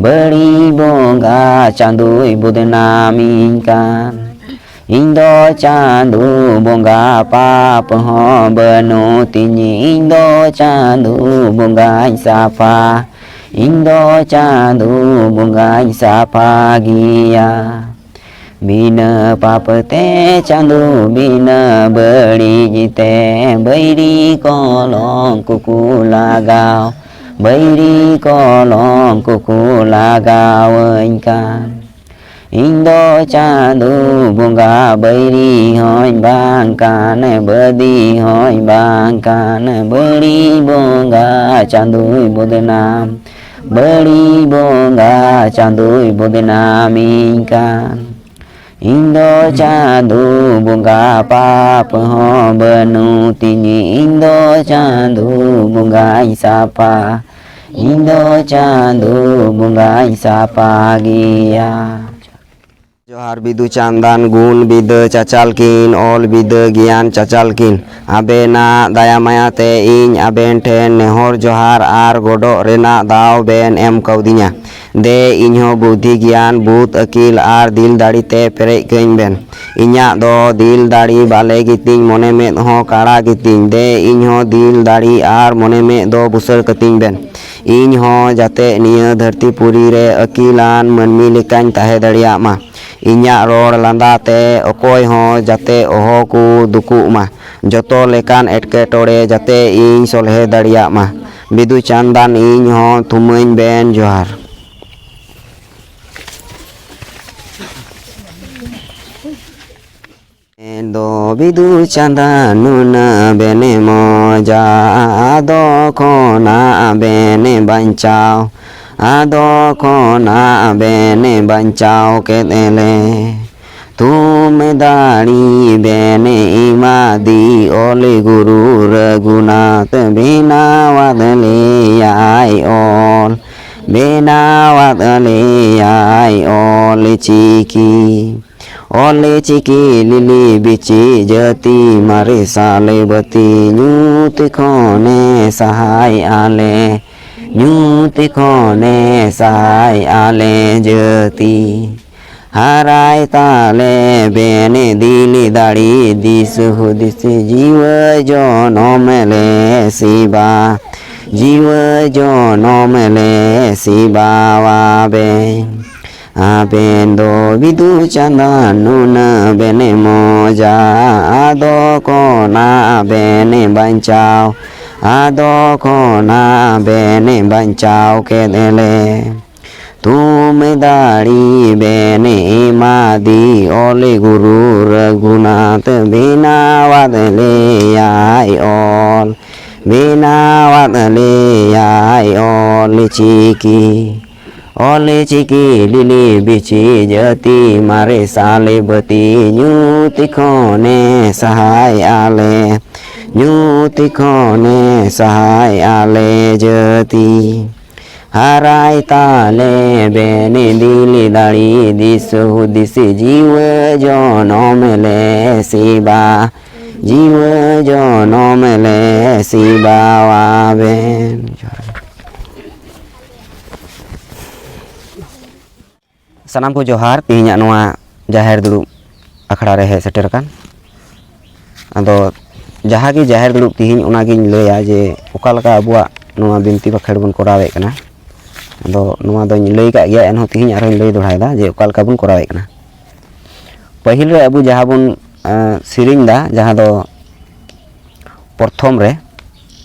ᱵᱟᱹᱲᱤ ᱵᱚᱸᱜᱟ ᱪᱟᱸᱫᱚᱭ ᱵᱚᱫᱱᱟᱢᱤᱧ ᱠᱟᱱ᱾ ᱤᱧ ᱫᱚ ᱪᱟᱸᱫᱚ ᱵᱚᱸᱜᱟ ᱯᱟᱯ ᱦᱚᱸ ᱵᱟᱹᱱᱩᱜ ᱛᱤᱧ, ᱤᱧ ᱫᱚ ᱪᱟᱸᱫᱚ ᱵᱚᱸᱜᱟᱧ ᱥᱟᱯᱷᱟ, ᱤᱧ ᱫᱚ ᱪᱟᱸᱫᱚ ᱵᱚᱸᱜᱟᱧ ᱥᱟᱯᱷᱟ ᱜᱮᱭᱟ᱾ ᱵᱤᱱᱟᱹ ᱯᱟᱯ ᱛᱮ ᱪᱟᱸᱫᱚ ᱵᱤᱱᱟᱹ ᱵᱟᱹᱲᱤᱡ ᱛᱮ, ᱵᱟᱹᱭᱨᱤ ᱠᱚᱞᱚᱝᱠᱚ ᱠᱚ ᱞᱟᱜᱟᱣ, ᱵᱟᱹᱭᱨᱤ ᱠᱚᱞᱚᱝᱠᱚ ᱠᱚ ᱞᱟᱜᱟᱣᱟᱹᱧ ᱠᱟᱱ᱾ ᱤᱧ ᱫᱚ ᱪᱟᱸᱫᱚ ᱵᱚᱸᱜᱟ ᱵᱟᱹᱭᱨᱤ ᱦᱚᱸᱧ ᱵᱟᱝ ᱠᱟᱱ, ᱵᱟᱹᱫᱤ ᱦᱚᱸᱧ ᱵᱟᱝ ᱠᱟᱱ, ᱵᱟᱹᱲᱤᱡ ᱵᱚᱸᱜᱟ ᱪᱟᱸᱫᱚᱭ ᱵᱚᱫᱱᱟᱢ, ᱵᱟᱹᱲᱤᱡ ᱵᱚᱸᱜᱟ ᱪᱟᱸᱫᱚᱭ ᱵᱚᱫᱱᱟᱢᱤᱧ ᱠᱟᱱ᱾ ᱤᱧ ᱫᱚ ᱪᱟᱸᱫᱚ ᱵᱚᱸᱜᱟ ᱯᱟᱯ ᱦᱚᱸ ᱵᱟᱹᱱᱩᱜ ᱛᱤᱧ, ᱤᱧ ᱫᱚ ᱪᱟᱸᱫᱚ ᱵᱚᱸᱜᱟᱧ ᱥᱟᱯᱷᱟ, ᱤᱧ ᱫᱚ ᱪᱟᱸᱫᱚ ᱵᱚᱸᱜᱟᱧ ᱥᱟᱯᱷᱟ ᱜᱮᱭᱟ᱾ ᱡᱚᱦᱟᱨ ᱵᱤᱫᱩ ᱪᱟᱸᱫᱟᱱ ᱜᱩᱱ ᱵᱤᱫᱟᱹ ᱪᱟᱪᱟᱞ ᱠᱤᱱ, ᱚᱞ ᱵᱤᱫᱟᱹ ᱜᱮᱭᱟᱱ ᱪᱟᱪᱟᱞ ᱠᱤᱱ᱾ ᱟᱵᱮᱱᱟᱜ ᱫᱟᱭᱟ ᱢᱟᱭᱟ ᱛᱮ ᱤᱧ ᱟᱵᱮᱱ ᱴᱷᱮᱱ ᱱᱮᱦᱚᱨ ᱡᱚᱦᱟᱨ ᱟᱨ ᱜᱚᱰᱚᱜ ᱨᱮᱱᱟᱜ ᱫᱟᱣ ᱵᱮᱱ ᱮᱢ ᱠᱟᱣᱫᱤᱧᱟ᱾ ᱫᱮ ᱤᱧ ᱦᱚᱸ ᱵᱩᱫᱷᱤ ᱜᱮᱭᱟᱱ, ᱵᱩᱫᱷ ᱟᱹᱠᱤᱞ ᱟᱨ ᱫᱤᱞ ᱫᱟᱲᱮ ᱛᱮ ᱯᱮᱨᱮᱡ ᱠᱟᱹᱧ ᱵᱮᱱ᱾ ᱤᱧᱟᱜ ᱫᱚ ᱫᱤᱞ ᱫᱟᱲᱮ ᱵᱟᱞᱮ ᱜᱮᱛᱤᱧ, ᱢᱚᱱᱮ ᱢᱮᱫ ᱦᱚᱸ ᱠᱟᱲᱟ ᱜᱮᱛᱤᱧ᱾ ᱫᱮ ᱤᱧ ᱦᱚᱸ ᱫᱤᱞ ᱫᱟᱲᱮ ᱟᱨ ᱢᱚᱱᱮ ᱢᱮᱫ ᱫᱚ ᱵᱩᱥᱟᱹᱲ ᱠᱟᱹᱛᱤᱧ ᱵᱮᱱ᱾ ᱤᱧ ᱦᱚᱸ ᱡᱟᱛᱮ ᱱᱤᱭᱟᱹ ᱫᱷᱟᱹᱨᱛᱤ ᱯᱩᱨᱤ ᱨᱮ ᱟᱹᱠᱤᱞᱟᱱ ᱢᱟᱹᱱᱢᱤ ᱞᱮᱠᱟᱧ ᱛᱟᱦᱮᱸ ᱫᱟᱲᱮᱭᱟᱜ ᱢᱟ᱾ ᱤᱧᱟᱜ ᱨᱚᱲ ᱞᱟᱸᱫᱟ ᱛᱮ ᱚᱠᱚᱭ ᱦᱚᱸ ᱡᱟᱛᱮ ᱚᱦᱚ ᱠᱚ ᱫᱩᱠᱩᱜ ᱢᱟ᱾ ᱡᱚᱛᱚ ᱞᱮᱠᱟᱱ ᱮᱴᱠᱮᱴᱚᱬᱮ ᱡᱟᱛᱮ ᱤᱧ ᱥᱚᱞᱦᱮ ᱫᱟᱲᱮᱭᱟᱜ ᱢᱟ᱾ ᱵᱤᱫᱩ ᱪᱟᱸᱫᱟᱱ ᱤᱧ ᱦᱚᱸ ᱛᱷᱩᱢᱟᱹᱧ ᱵᱮᱱ ᱡᱚᱦᱟᱨ᱾ ᱫᱚ ᱵᱤᱫᱩ ᱪᱟᱸᱫᱟᱱ ᱱᱩᱱᱟᱹᱜ ᱵᱮᱱ ᱢᱚᱡᱟ, ᱟᱫᱚ ᱠᱷᱚᱱᱟᱜ ᱵᱮᱱ ᱵᱟᱧᱪᱟᱣ, ᱟᱫᱚ ᱠᱷᱚᱱᱟᱜ ᱵᱮᱱ ᱵᱟᱧᱪᱟᱣ ᱠᱮᱫ ᱞᱮ᱾ ᱛᱷᱩᱢ ᱫᱟᱲᱮ ᱵᱮᱱ ᱮᱢᱟᱫᱤ ᱚᱞ ᱜᱩᱨᱩ ᱨᱟᱹᱜᱷᱩᱱᱟᱛᱷ, ᱵᱮᱱᱟᱣᱟᱫ ᱞᱮᱭᱟᱭ ᱚᱞ, ᱵᱮᱱᱟᱣᱟᱫ ᱞᱮᱭᱟᱭ ᱚᱞ ᱪᱤᱠᱤ᱾ ᱚᱞ ᱪᱤᱠᱤ ᱞᱤᱞᱤ ᱵᱤᱪᱤ ᱡᱟᱹᱛᱤ, ᱢᱟᱨᱥᱟᱞ ᱵᱟᱹᱛᱤ ᱧᱩᱛ ᱠᱷᱚᱱᱮ ᱥᱟᱦᱟᱭ ᱟᱞᱮ, ᱧᱩᱛ ᱠᱷᱚᱱᱮ ᱥᱟᱦᱟᱭ ᱟᱞᱮ ᱡᱟᱹᱛᱤ᱾ ᱦᱟᱨᱟᱭ ᱛᱟᱞᱮ ᱵᱮᱱ ᱫᱤᱞ ᱫᱟᱲᱮ ᱫᱤᱥ ᱦᱩᱫᱤᱥ, ᱡᱤᱣᱟᱹ ᱡᱚᱱᱚᱢ ᱞᱮ ᱥᱮᱵᱟ, ᱡᱤᱣᱟᱹ ᱡᱚᱱᱚᱢ ᱞᱮ ᱥᱮᱵᱟᱣᱟᱵᱮᱱ᱾ ᱟᱵᱮᱱ ᱫᱚ ᱵᱤᱫᱩ ᱪᱟᱸᱫᱟᱱ ᱱᱩᱱᱟᱹᱜ ᱵᱮᱱ ᱢᱚᱡᱟ, ᱟᱫᱚ ᱠᱷᱚᱱᱟᱜ ᱵᱮᱱ ᱵᱟᱧᱪᱟᱣ, ᱟᱫᱚ ᱠᱷᱚᱱᱟᱜ ᱵᱮᱱ ᱵᱟᱧᱪᱟᱣ ᱠᱮᱫ ᱞᱮ᱾ ᱛᱩᱢ ᱫᱟᱲᱮ ᱵᱮᱱ ᱮᱢᱟᱫᱤ ᱚᱞ ᱜᱩᱨᱩ ᱨᱟᱹᱜᱷᱩᱱᱟᱛᱷ, ᱵᱮᱱᱟᱣᱟᱫ ᱞᱮᱭᱟᱭ ᱚᱞ, ᱵᱮᱱᱟᱣᱟᱫ ᱞᱮᱭᱟᱭ ᱚᱞ ᱪᱤᱠᱤ᱾ ᱚᱞ ᱪᱤᱠᱤ ᱞᱤᱞᱤ ᱵᱤᱪᱷᱤ ᱡᱟᱹᱛᱤ, ᱢᱟᱨᱮ ᱥᱟᱞᱮ ᱵᱟᱹᱛᱤ ᱧᱩᱛ ᱠᱷᱚᱱᱮ ᱥᱟᱦᱟᱭ ᱟᱞᱮ, ᱧᱩᱛ ᱠᱷᱚᱱᱮ ᱥᱟᱦᱟᱭ ᱟᱞᱮ ᱡᱟᱹᱛᱤ᱾ ᱦᱟᱨᱟᱭ ᱛᱟᱞᱮ ᱵᱮᱱ ᱫᱤᱞ ᱫᱟᱲᱮ ᱫᱤᱥ ᱦᱩᱫᱤᱥ, ᱡᱤᱣᱟᱹ ᱡᱚᱱᱚᱢ ᱞᱮ ᱥᱮᱵᱟ, ᱡᱤᱣᱟᱹ ᱡᱚᱱᱚᱢ ᱞᱮ ᱥᱮᱵᱟᱣᱟᱵᱮᱱ᱾ ᱥᱟᱱᱟᱢ ᱠᱚ ᱡᱚᱦᱟᱨ, ᱛᱮᱦᱮᱧᱟᱜ ᱱᱚᱣᱟ ᱡᱟᱦᱮᱨ ᱫᱩᱲᱩᱵ ᱟᱠᱷᱲᱟ ᱨᱮ ᱦᱮᱡ ᱥᱮᱴᱮᱨ ᱟᱠᱟᱱ᱾ ᱟᱫᱚ ᱡᱟᱦᱟᱸ ᱜᱮ ᱡᱟᱦᱮᱨ ᱫᱩᱲᱩᱵ ᱛᱮᱦᱮᱧ, ᱚᱱᱟᱜᱤᱧ ᱞᱟᱹᱭᱟ ᱡᱮ ᱚᱠᱟ ᱞᱮᱠᱟ ᱟᱵᱚᱣᱟᱜ ᱱᱚᱣᱟ ᱵᱤᱱᱛᱤ ᱵᱟᱠᱷᱮᱲ ᱵᱚᱱ ᱠᱚᱨᱟᱣᱮᱫ ᱠᱟᱱᱟ᱾ ᱟᱫᱚ ᱱᱚᱣᱟ ᱫᱚᱧ ᱞᱟᱹᱭ ᱠᱟᱜ ᱜᱮᱭᱟ, ᱮᱱᱦᱚᱸ ᱛᱮᱦᱮᱧ ᱟᱨᱦᱚᱸᱧ ᱞᱟᱹᱭ ᱫᱚᱦᱲᱟᱭᱮᱫᱟ ᱡᱮ ᱚᱠᱟ ᱞᱮᱠᱟ ᱵᱚᱱ ᱠᱚᱨᱟᱣᱮᱫ ᱠᱟᱱᱟ᱾ ᱯᱟᱹᱦᱤᱞ ᱨᱮ ᱟᱵᱚ ᱡᱟᱦᱟᱸ ᱵᱚᱱ, ᱮᱸ, ᱥᱮᱨᱮᱧ ᱫᱟ, ᱡᱟᱦᱟᱸ ᱫᱚ ᱯᱨᱚᱛᱷᱚᱢ ᱨᱮ,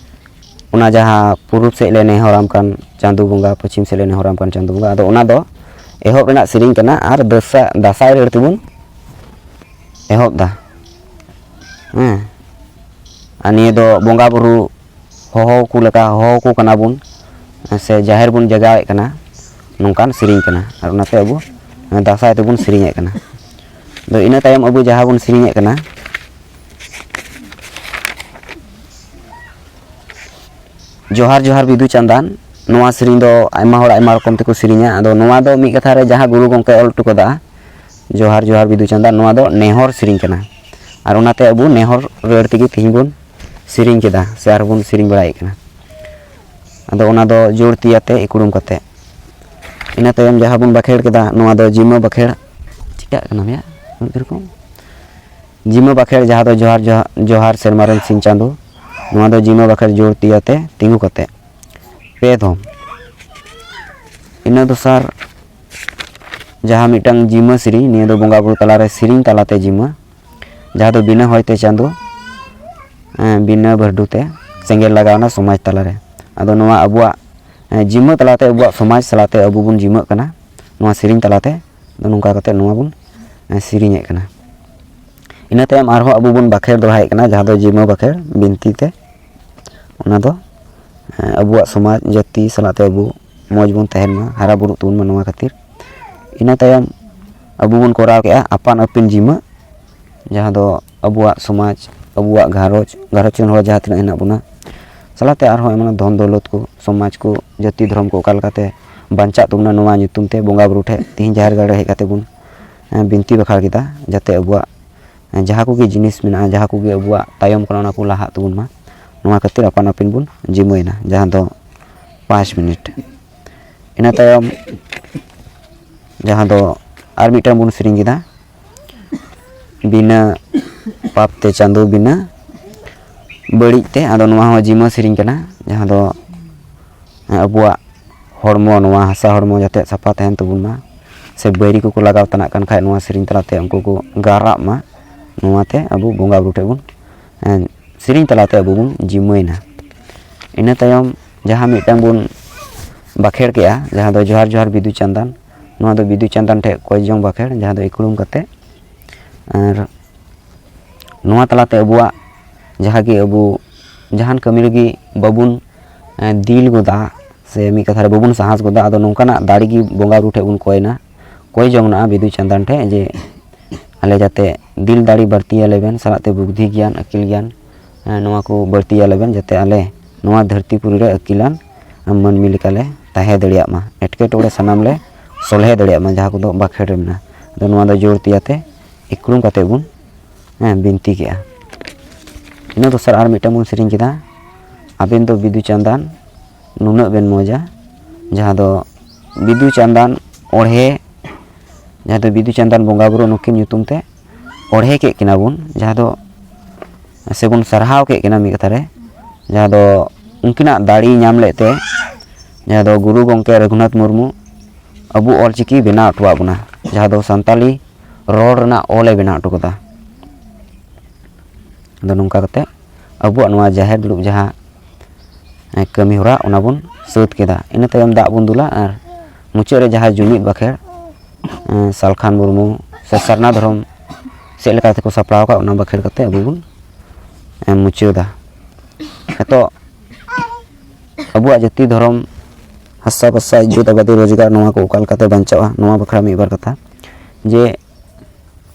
ᱚᱱᱟ ᱡᱟᱦᱟᱸ ᱯᱩᱨᱩᱵ ᱥᱮᱫ ᱞᱮ ᱱᱮᱦᱚᱨᱟᱢ ᱠᱟᱱ ᱪᱟᱸᱫᱳ ᱵᱚᱸᱜᱟ, ᱯᱚᱪᱷᱤᱢ ᱥᱮᱫ ᱞᱮ ᱱᱮᱦᱚᱨᱟᱢ ᱠᱟᱱ ᱪᱟᱸᱫᱳ ᱵᱚᱸᱜᱟ, ᱟᱫᱚ ᱚᱱᱟ ᱫᱚ ᱮᱦᱚᱵ ᱨᱮᱱᱟᱜ ᱥᱮᱨᱮᱧ ᱠᱟᱱᱟ᱾ ᱟᱨ ᱫᱟᱸᱥᱟ-, ᱫᱟᱸᱥᱟᱭ ᱨᱟᱹᱲ ᱛᱮᱵᱚᱱ ᱮᱦᱚᱵ ᱫᱟ᱾ ᱦᱮᱸ, ᱟᱨ ᱱᱤᱭᱟᱹ ᱫᱚ ᱵᱚᱸᱜᱟ ᱵᱩᱨᱩ ᱦᱚᱦᱚ ᱠᱚ ᱞᱮᱠᱟ ᱦᱚᱦᱚ ᱠᱚ ᱠᱟᱱᱟ ᱵᱚᱱ, ᱥᱮ ᱡᱟᱦᱮᱨ ᱵᱚᱱ ᱡᱟᱜᱟᱣᱮᱫ ᱠᱟᱱᱟ, ᱱᱚᱝᱠᱟᱱ ᱥᱮᱨᱮᱧ ᱠᱟᱱᱟ᱾ ᱟᱨ ᱚᱱᱟᱛᱮ ᱟᱵᱚ ᱫᱟᱸᱥᱟᱭ ᱛᱮᱵᱚᱱ ᱥᱮᱨᱮᱧᱮᱫ ᱠᱟᱱᱟ᱾ ᱟᱫᱚ ᱤᱱᱟᱹ ᱛᱟᱭᱚᱢ ᱟᱵᱚ ᱡᱟᱦᱟᱸ ᱵᱚᱱ ᱥᱮᱨᱮᱧᱮᱫ ᱠᱟᱱᱟ, ᱡᱚᱦᱟᱨ ᱡᱚᱦᱟᱨ ᱵᱤᱫᱩ ᱪᱟᱸᱫᱟᱱ, ᱱᱚᱣᱟ ᱥᱮᱨᱮᱧ ᱫᱚ ᱟᱭᱢᱟ ᱦᱚᱲ ᱟᱭᱢᱟ ᱨᱚᱠᱚᱢ ᱛᱮᱠᱚ ᱥᱮᱨᱮᱧᱟ᱾ ᱟᱫᱚ ᱱᱚᱣᱟ ᱫᱚ ᱢᱤᱫ ᱠᱟᱛᱷᱟ ᱨᱮ ᱡᱟᱦᱟᱸ ᱜᱩᱨᱩ ᱜᱚᱢᱠᱮ ᱚᱞ ᱦᱚᱴᱚ ᱠᱟᱫᱟ, ᱡᱚᱦᱟᱨ ᱡᱚᱦᱟᱨ ᱵᱤᱫᱩ ᱪᱟᱸᱫᱟᱱ, ᱱᱚᱣᱟ ᱫᱚ ᱱᱮᱦᱚᱨ ᱥᱮᱨᱮᱧ ᱠᱟᱱᱟ᱾ ᱟᱨ ᱚᱱᱟᱛᱮ ᱟᱵᱚ ᱱᱮᱦᱚᱨ ᱨᱟᱹᱲ ᱛᱮᱜᱮ ᱛᱮᱦᱮᱧ ᱵᱚᱱ ᱥᱮᱨᱮᱧ ᱠᱮᱫᱟ, ᱥᱮ ᱟᱨᱵᱚᱱ ᱥᱮᱨᱮᱧ ᱵᱟᱲᱟᱭᱮᱫ ᱠᱟᱱᱟ᱾ ᱟᱫᱚ ᱚᱱᱟ ᱫᱚ ᱡᱳᱲ ᱛᱤ ᱟᱛᱮ ᱤᱠᱲᱩᱢ ᱠᱟᱛᱮ᱾ ᱤᱱᱟᱹ ᱛᱟᱭᱚᱢ ᱡᱟᱦᱟᱸ ᱵᱚᱱ ᱵᱟᱠᱷᱮᱲ ᱠᱮᱫᱟ, ᱱᱚᱣᱟ ᱫᱚ ᱡᱤᱢᱟᱹ ᱵᱟᱠᱷᱮᱲ᱾ ᱪᱤᱠᱟᱹᱜ ᱠᱟᱱᱟ ᱢᱮᱭᱟ? ᱢᱤᱫ ᱨᱚᱠᱚᱢ ᱡᱤᱢᱟᱹ ᱵᱟᱠᱷᱮᱲ, ᱡᱟᱦᱟᱸ ᱫᱚ ᱡᱚᱦᱟᱨ, ᱡᱚᱦᱟᱨ, ᱡᱚᱦᱟᱨ ᱥᱮᱨᱢᱟ ᱨᱮᱱ ᱥᱤᱧ ᱪᱟᱸᱫᱳ᱾ ᱱᱚᱣᱟ ᱫᱚ ᱡᱤᱢᱟᱹ ᱵᱟᱠᱷᱮᱲ ᱡᱳᱲ ᱛᱤ ᱟᱛᱮ ᱛᱤᱸᱜᱩ ᱠᱟᱛᱮ ᱯᱮ ᱫᱷᱚᱢ᱾ ᱤᱱᱟᱹ ᱫᱚᱥᱟᱨ ᱡᱟᱦᱟᱸ ᱢᱤᱫᱴᱟᱝ ᱡᱤᱢᱟᱹ ᱥᱮᱨᱮᱧ, ᱱᱤᱭᱟᱹ ᱫᱚ ᱵᱚᱸᱜᱟ ᱵᱩᱨᱩ ᱛᱟᱞᱟᱨᱮ ᱥᱮᱨᱮᱧ ᱛᱟᱞᱟᱛᱮ ᱡᱤᱢᱟᱹ, ᱡᱟᱦᱟᱸ ᱫᱚ ᱵᱤᱱᱟᱹ ᱦᱚᱭᱛᱮ ᱪᱟᱸᱫᱚ, ᱮᱸ, ᱵᱤᱱᱟᱹ ᱵᱷᱟᱹᱨᱰᱩ ᱛᱮ ᱥᱮᱸᱜᱮᱞ ᱞᱟᱜᱟᱣᱱᱟ ᱥᱚᱢᱟᱡᱽ ᱛᱟᱞᱟᱨᱮ᱾ ᱟᱫᱚ ᱱᱚᱣᱟ ᱟᱵᱚᱣᱟᱜ, ᱮᱸ, ᱡᱤᱢᱟᱹ ᱛᱟᱞᱟᱛᱮ ᱟᱵᱚᱣᱟᱜ ᱥᱚᱢᱟᱡᱽ ᱥᱟᱞᱟᱛᱮ ᱟᱵᱚ ᱵᱚᱱ ᱡᱤᱢᱟᱹᱜ ᱠᱟᱱᱟ ᱱᱚᱣᱟ ᱥᱮᱨᱮᱧ ᱛᱟᱞᱟᱛᱮ᱾ ᱟᱫᱚ ᱱᱚᱝᱠᱟ ᱠᱟᱛᱮ ᱱᱚᱣᱟ ᱵᱚᱱ, ᱮᱸ, ᱥᱮᱨᱮᱧᱮᱫ ᱠᱟᱱᱟ᱾ ᱤᱱᱟᱹ ᱛᱟᱭᱚᱢ ᱟᱨᱦᱚᱸ ᱟᱵᱚ ᱵᱚᱱ ᱵᱟᱠᱷᱮᱲ ᱫᱚᱦᱲᱟᱭᱮᱫ ᱠᱟᱱᱟ, ᱡᱟᱦᱟᱸ ᱫᱚ ᱡᱤᱢᱟᱹ ᱵᱟᱠᱷᱮᱲ ᱵᱤᱱᱛᱤ ᱛᱮ᱾ ᱚᱱᱟ ᱫᱚ, ᱮᱸ, ᱟᱵᱚᱣᱟᱜ ᱥᱚᱢᱟᱡᱽ ᱡᱟᱹᱛᱤ ᱥᱟᱞᱟᱜ ᱛᱮ ᱟᱵᱚ ᱢᱚᱡᱽ ᱵᱚᱱ ᱛᱟᱦᱮᱱ ᱢᱟ, ᱦᱟᱨᱟ ᱵᱩᱨᱩᱜ ᱛᱟᱵᱚᱱ ᱢᱟ, ᱱᱚᱣᱟ ᱠᱷᱟᱹᱛᱤᱨ᱾ ᱤᱱᱟᱹ ᱛᱟᱭᱚᱢ ᱟᱵᱚ ᱵᱚᱱ ᱠᱚᱨᱟᱣ ᱠᱮᱜᱼᱟ ᱟᱯᱟᱱ ᱟᱹᱯᱤᱱ ᱡᱤᱢᱟᱹ, ᱡᱟᱦᱟᱸ ᱫᱚ ᱟᱵᱚᱣᱟᱜ ᱥᱚᱢᱟᱡᱽ, ᱟᱵᱚᱣᱟᱜ ᱜᱷᱟᱨᱚᱸᱡᱽ, ᱜᱷᱟᱨᱚᱸᱡᱽ ᱨᱮᱱ ᱦᱚᱲ ᱡᱟᱦᱟᱸ ᱛᱤᱱᱟᱹᱜ ᱦᱮᱱᱟᱜ ᱵᱚᱱᱟ, ᱥᱟᱞᱟᱜ ᱛᱮ ᱟᱨᱦᱚᱸ ᱮᱢᱟᱱ ᱫᱷᱚᱱ ᱫᱚᱞᱚᱛ ᱠᱚ, ᱥᱚᱢᱟᱡᱽ ᱠᱚ, ᱡᱟᱹᱛᱤ ᱫᱷᱚᱨᱚᱢ ᱠᱚ ᱚᱠᱟ ᱞᱮᱠᱟᱛᱮ ᱵᱟᱧᱪᱟᱜ ᱛᱟᱵᱚᱱᱟ, ᱱᱚᱣᱟ ᱧᱩᱛᱩᱢ ᱛᱮ ᱵᱚᱸᱜᱟ ᱵᱩᱨᱩ ᱴᱷᱮᱱ ᱛᱤᱦᱤᱧ ᱡᱟᱦᱮᱨ ᱜᱟᱲ ᱨᱮ ᱦᱮᱡ ᱠᱟᱛᱮ ᱵᱚᱱ, ᱮᱸ, ᱵᱤᱱᱛᱤ ᱵᱟᱠᱷᱟᱲ ᱠᱮᱫᱟ, ᱡᱟᱛᱮ ᱟᱵᱚᱣᱟᱜ ᱡᱟᱦᱟᱸ ᱠᱚᱜᱮ ᱡᱤᱱᱤᱥ ᱢᱮᱱᱟᱜᱼᱟ, ᱡᱟᱦᱟᱸ ᱠᱚᱜᱮ ᱟᱵᱚᱣᱟᱜ ᱛᱟᱭᱚᱢ ᱠᱟᱱᱟ, ᱚᱱᱟ ᱠᱚ ᱞᱟᱦᱟᱜ ᱛᱟᱵᱚᱱ ᱢᱟ᱾ ᱱᱚᱣᱟ ᱠᱷᱟᱹᱛᱤᱨ ᱟᱯᱟᱱ ᱟᱹᱯᱤᱱ ᱵᱚᱱ ᱡᱤᱢᱟᱹᱭᱮᱱᱟ, ᱡᱟᱦᱟᱸ ᱫᱚ ᱯᱟᱸᱪ ᱢᱤᱱᱤᱴ᱾ ᱤᱱᱟᱹ ᱛᱟᱭᱚᱢ ᱡᱟᱦᱟᱸ ᱫᱚ ᱟᱨ ᱢᱤᱫᱴᱟᱝ ᱵᱚᱱ ᱥᱮᱨᱮᱧ ᱠᱮᱫᱟ, ᱵᱤᱱᱟᱹ ᱯᱟᱯ ᱛᱮ ᱪᱟᱸᱫᱚ ᱵᱤᱱᱟᱹ ᱵᱟᱹᱲᱤᱡ ᱛᱮ᱾ ᱟᱫᱚ ᱱᱚᱣᱟ ᱦᱚᱸ ᱡᱤᱢᱟᱹ ᱥᱮᱨᱮᱧ ᱠᱟᱱᱟ, ᱡᱟᱦᱟᱸ ᱫᱚ ᱟᱵᱚᱣᱟᱜ ᱦᱚᱲᱢᱚ, ᱱᱚᱣᱟ ᱦᱟᱥᱟ ᱦᱚᱲᱢᱚ ᱡᱟᱛᱮ ᱥᱟᱯᱷᱟ ᱛᱟᱦᱮᱱ ᱛᱟᱵᱚᱱ ᱢᱟ, ᱥᱮ ᱵᱟᱹᱭᱨᱤ ᱠᱚᱠᱚ ᱞᱟᱜᱟᱣ ᱛᱟᱱᱟᱜ ᱠᱟᱱ ᱠᱷᱟᱡ, ᱱᱚᱣᱟ ᱥᱮᱨᱮᱧ ᱛᱟᱞᱟᱛᱮ ᱩᱱᱠᱩ ᱠᱚ ᱜᱟᱨᱟᱜ ᱢᱟ, ᱱᱚᱣᱟᱛᱮ ᱟᱵᱚ ᱵᱚᱸᱜᱟ ᱵᱩᱨᱩ ᱴᱷᱮᱡ ᱵᱚᱱ, ᱮᱸ, ᱥᱮᱨᱮᱧ ᱛᱟᱞᱟᱛᱮ ᱟᱵᱚ ᱵᱚᱱ ᱡᱤᱢᱟᱹᱭᱮᱱᱟ᱾ ᱤᱱᱟᱹ ᱛᱟᱭᱚᱢ ᱡᱟᱦᱟᱸ ᱢᱤᱫᱴᱟᱝ ᱵᱚᱱ ᱵᱟᱠᱷᱮᱲ ᱠᱮᱜᱼᱟ, ᱡᱟᱦᱟᱸ ᱫᱚ ᱡᱚᱦᱟᱨ ᱡᱚᱦᱟᱨ ᱵᱤᱫᱩ ᱪᱟᱸᱫᱟᱱ, ᱱᱚᱣᱟ ᱫᱚ ᱵᱤᱫᱩ ᱪᱟᱸᱫᱟᱱ ᱴᱷᱮᱡ ᱠᱚᱭ ᱡᱚᱝ ᱵᱟᱠᱷᱮᱲ, ᱡᱟᱦᱟᱸ ᱫᱚ ᱤᱠᱲᱩᱢ ᱠᱟᱛᱮ᱾ ᱟᱨ ᱱᱚᱣᱟ ᱛᱟᱞᱟᱛᱮ ᱟᱵᱚᱣᱟᱜ ᱡᱟᱦᱟᱸ ᱜᱮ ᱟᱵᱚ ᱡᱟᱦᱟᱱ ᱠᱟᱹᱢᱤ ᱨᱮᱜᱮ ᱵᱟᱵᱚᱱ, ᱮᱸ, ᱫᱤᱞ ᱜᱚᱫᱟ, ᱥᱮ ᱢᱤᱫ ᱠᱟᱛᱷᱟ ᱨᱮ ᱵᱟᱵᱚᱱ ᱥᱟᱦᱟᱥ ᱜᱚᱫᱟ, ᱟᱫᱚ ᱱᱚᱝᱠᱟᱱᱟᱜ ᱫᱟᱲᱮ ᱜᱮ ᱵᱚᱸᱜᱟ ᱵᱩᱨᱩ ᱴᱷᱮᱡ ᱵᱚᱱ ᱠᱚᱭᱱᱟ, ᱠᱚᱭ ᱡᱚᱝᱱᱟᱜᱼᱟ ᱵᱤᱫᱩ ᱪᱟᱸᱫᱟᱱ ᱴᱷᱮᱡ, ᱡᱮ ᱟᱞᱮ ᱡᱟᱛᱮ ᱫᱤᱞ ᱫᱟᱲᱮ ᱵᱟᱹᱲᱛᱤᱭᱟᱞᱮ ᱵᱮᱱ, ᱥᱟᱞᱟᱜ ᱛᱮ ᱵᱩᱫᱽᱫᱷᱤ ᱜᱮᱭᱟᱱ, ᱟᱹᱠᱤᱞ ᱜᱮᱭᱟᱱ, ᱮᱸ, ᱱᱚᱣᱟ ᱠᱚ ᱵᱟᱹᱲᱛᱤᱭᱟᱞᱮ ᱵᱮᱱ, ᱡᱟᱛᱮ ᱟᱞᱮ ᱱᱚᱣᱟ ᱫᱷᱟᱹᱨᱛᱤ ᱯᱩᱨᱤ ᱨᱮ ᱟᱹᱠᱤᱞᱟᱱ ᱢᱟᱹᱱᱢᱤ ᱞᱮᱠᱟᱞᱮ ᱛᱟᱦᱮᱸ ᱫᱟᱲᱮᱭᱟᱜ ᱢᱟ, ᱮᱴᱠᱮᱴᱚᱬᱮ ᱥᱟᱱᱟᱢ ᱞᱮ ᱥᱚᱞᱦᱮ ᱫᱟᱲᱮᱭᱟᱜ ᱢᱟ, ᱡᱟᱦᱟᱸ ᱠᱚᱫᱚ ᱵᱟᱠᱷᱮᱲ ᱨᱮ ᱢᱮᱱᱟᱜᱼᱟ᱾ ᱟᱫᱚ ᱱᱚᱣᱟ ᱫᱚ ᱡᱳᱨ ᱛᱮᱭᱟᱛᱮ ᱤᱠᱲᱩᱢ ᱠᱟᱛᱮ ᱵᱚᱱ, ᱦᱮᱸ, ᱵᱤᱱᱛᱤ ᱠᱮᱜᱼᱟ᱾ ᱤᱱᱟᱹ ᱫᱚᱥᱟᱨ ᱟᱨ ᱢᱤᱫᱴᱟᱝ ᱵᱚᱱ ᱥᱮᱨᱮᱧ ᱠᱮᱫᱟ, ᱟᱵᱮᱱ ᱫᱚ ᱵᱤᱫᱩ ᱪᱟᱸᱫᱟᱱ ᱱᱩᱱᱟᱹᱜ ᱵᱮᱱ ᱢᱚᱡᱟ, ᱡᱟᱦᱟᱸ ᱫᱚ ᱵᱤᱫᱩ ᱪᱟᱸᱫᱟᱱ ᱚᱬᱦᱮ, ᱡᱟᱦᱟᱸ ᱫᱚ ᱵᱤᱫᱩ ᱪᱟᱸᱫᱟᱱ ᱵᱚᱸᱜᱟ ᱵᱩᱨᱩ ᱱᱩᱠᱤᱱ ᱧᱩᱛᱩᱢ ᱛᱮ ᱚᱬᱦᱮ ᱠᱮᱫ ᱠᱤᱱᱟ ᱵᱚᱱ, ᱡᱟᱦᱟᱸ ᱫᱚ ᱥᱮᱵᱚᱱ ᱥᱟᱨᱦᱟᱣ ᱠᱮᱫ ᱠᱤᱱᱟ ᱢᱤᱫ ᱠᱟᱛᱷᱟ ᱨᱮ, ᱡᱟᱦᱟᱸ ᱫᱚ ᱩᱱᱠᱤᱱᱟᱜ ᱫᱟᱲᱮ ᱧᱟᱢ ᱞᱮᱫ ᱛᱮ, ᱡᱟᱦᱟᱸ ᱫᱚ ᱜᱩᱨᱩ ᱜᱚᱢᱠᱮ ᱨᱟᱹᱜᱷᱩᱱᱟᱛᱷ ᱢᱩᱨᱢᱩ ᱟᱵᱚ ᱚᱞᱪᱤᱠᱤ ᱵᱮᱱᱟᱣ ᱦᱚᱴᱚᱣᱟᱜ ᱵᱚᱱᱟ, ᱡᱟᱦᱟᱸ ᱫᱚ ᱥᱟᱱᱛᱟᱞᱤ ᱨᱚᱲ ᱨᱮᱱᱟᱜ ᱚᱞᱮ ᱵᱮᱱᱟᱣ ᱦᱚᱴᱚ ᱠᱟᱫᱟ᱾ ᱟᱫᱚ ᱱᱚᱝᱠᱟ ᱠᱟᱛᱮ ᱟᱵᱚᱣᱟᱜ ᱱᱚᱣᱟ ᱡᱟᱦᱮᱨ ᱫᱩᱲᱩᱵ ᱡᱟᱦᱟᱸ, ᱮ, ᱠᱟᱹᱢᱤ ᱦᱚᱨᱟ, ᱚᱱᱟ ᱵᱚᱱ ᱥᱟᱹᱛ ᱠᱮᱫᱟ᱾ ᱤᱱᱟᱹ ᱛᱟᱭᱚᱢ ᱫᱟᱜ ᱵᱚᱱ ᱫᱩᱞᱟ ᱟᱨ ᱢᱩᱪᱟᱹᱫ ᱨᱮ ᱡᱟᱦᱟᱸ ᱡᱩᱢᱤᱫ ᱵᱟᱠᱷᱮᱲ, ᱮ, ᱥᱟᱞᱠᱷᱟᱱ ᱢᱩᱨᱢᱩ ᱥᱮ ᱥᱟᱨᱱᱟ ᱫᱷᱚᱨᱚᱢ ᱥᱮᱫ ᱞᱮᱠᱟ ᱛᱮᱠᱚ ᱥᱟᱯᱲᱟᱣ ᱟᱠᱟᱫ, ᱚᱱᱟ ᱵᱟᱠᱷᱮᱲ ᱠᱟᱛᱮ ᱟᱵᱚ ᱵᱚᱱ, ᱮ, ᱢᱩᱪᱟᱹᱫᱟ᱾ ᱱᱤᱛᱚᱜ ᱟᱵᱚᱣᱟᱜ ᱡᱟᱹᱛᱤ, ᱫᱷᱚᱨᱚᱢ, ᱦᱟᱥᱟ ᱵᱷᱟᱥᱟ, ᱤᱡᱽᱡᱚᱛ, ᱟᱵᱟᱫᱤ, ᱨᱳᱡᱽᱜᱟᱨ, ᱱᱚᱣᱟ ᱠᱚ ᱚᱠᱟ ᱞᱮᱠᱟᱛᱮ ᱵᱟᱧᱪᱟᱜᱼᱟ, ᱱᱚᱣᱟ ᱵᱟᱠᱷᱨᱟ ᱢᱤᱫ ᱵᱟᱨ ᱠᱟᱛᱷᱟ᱾ ᱡᱮ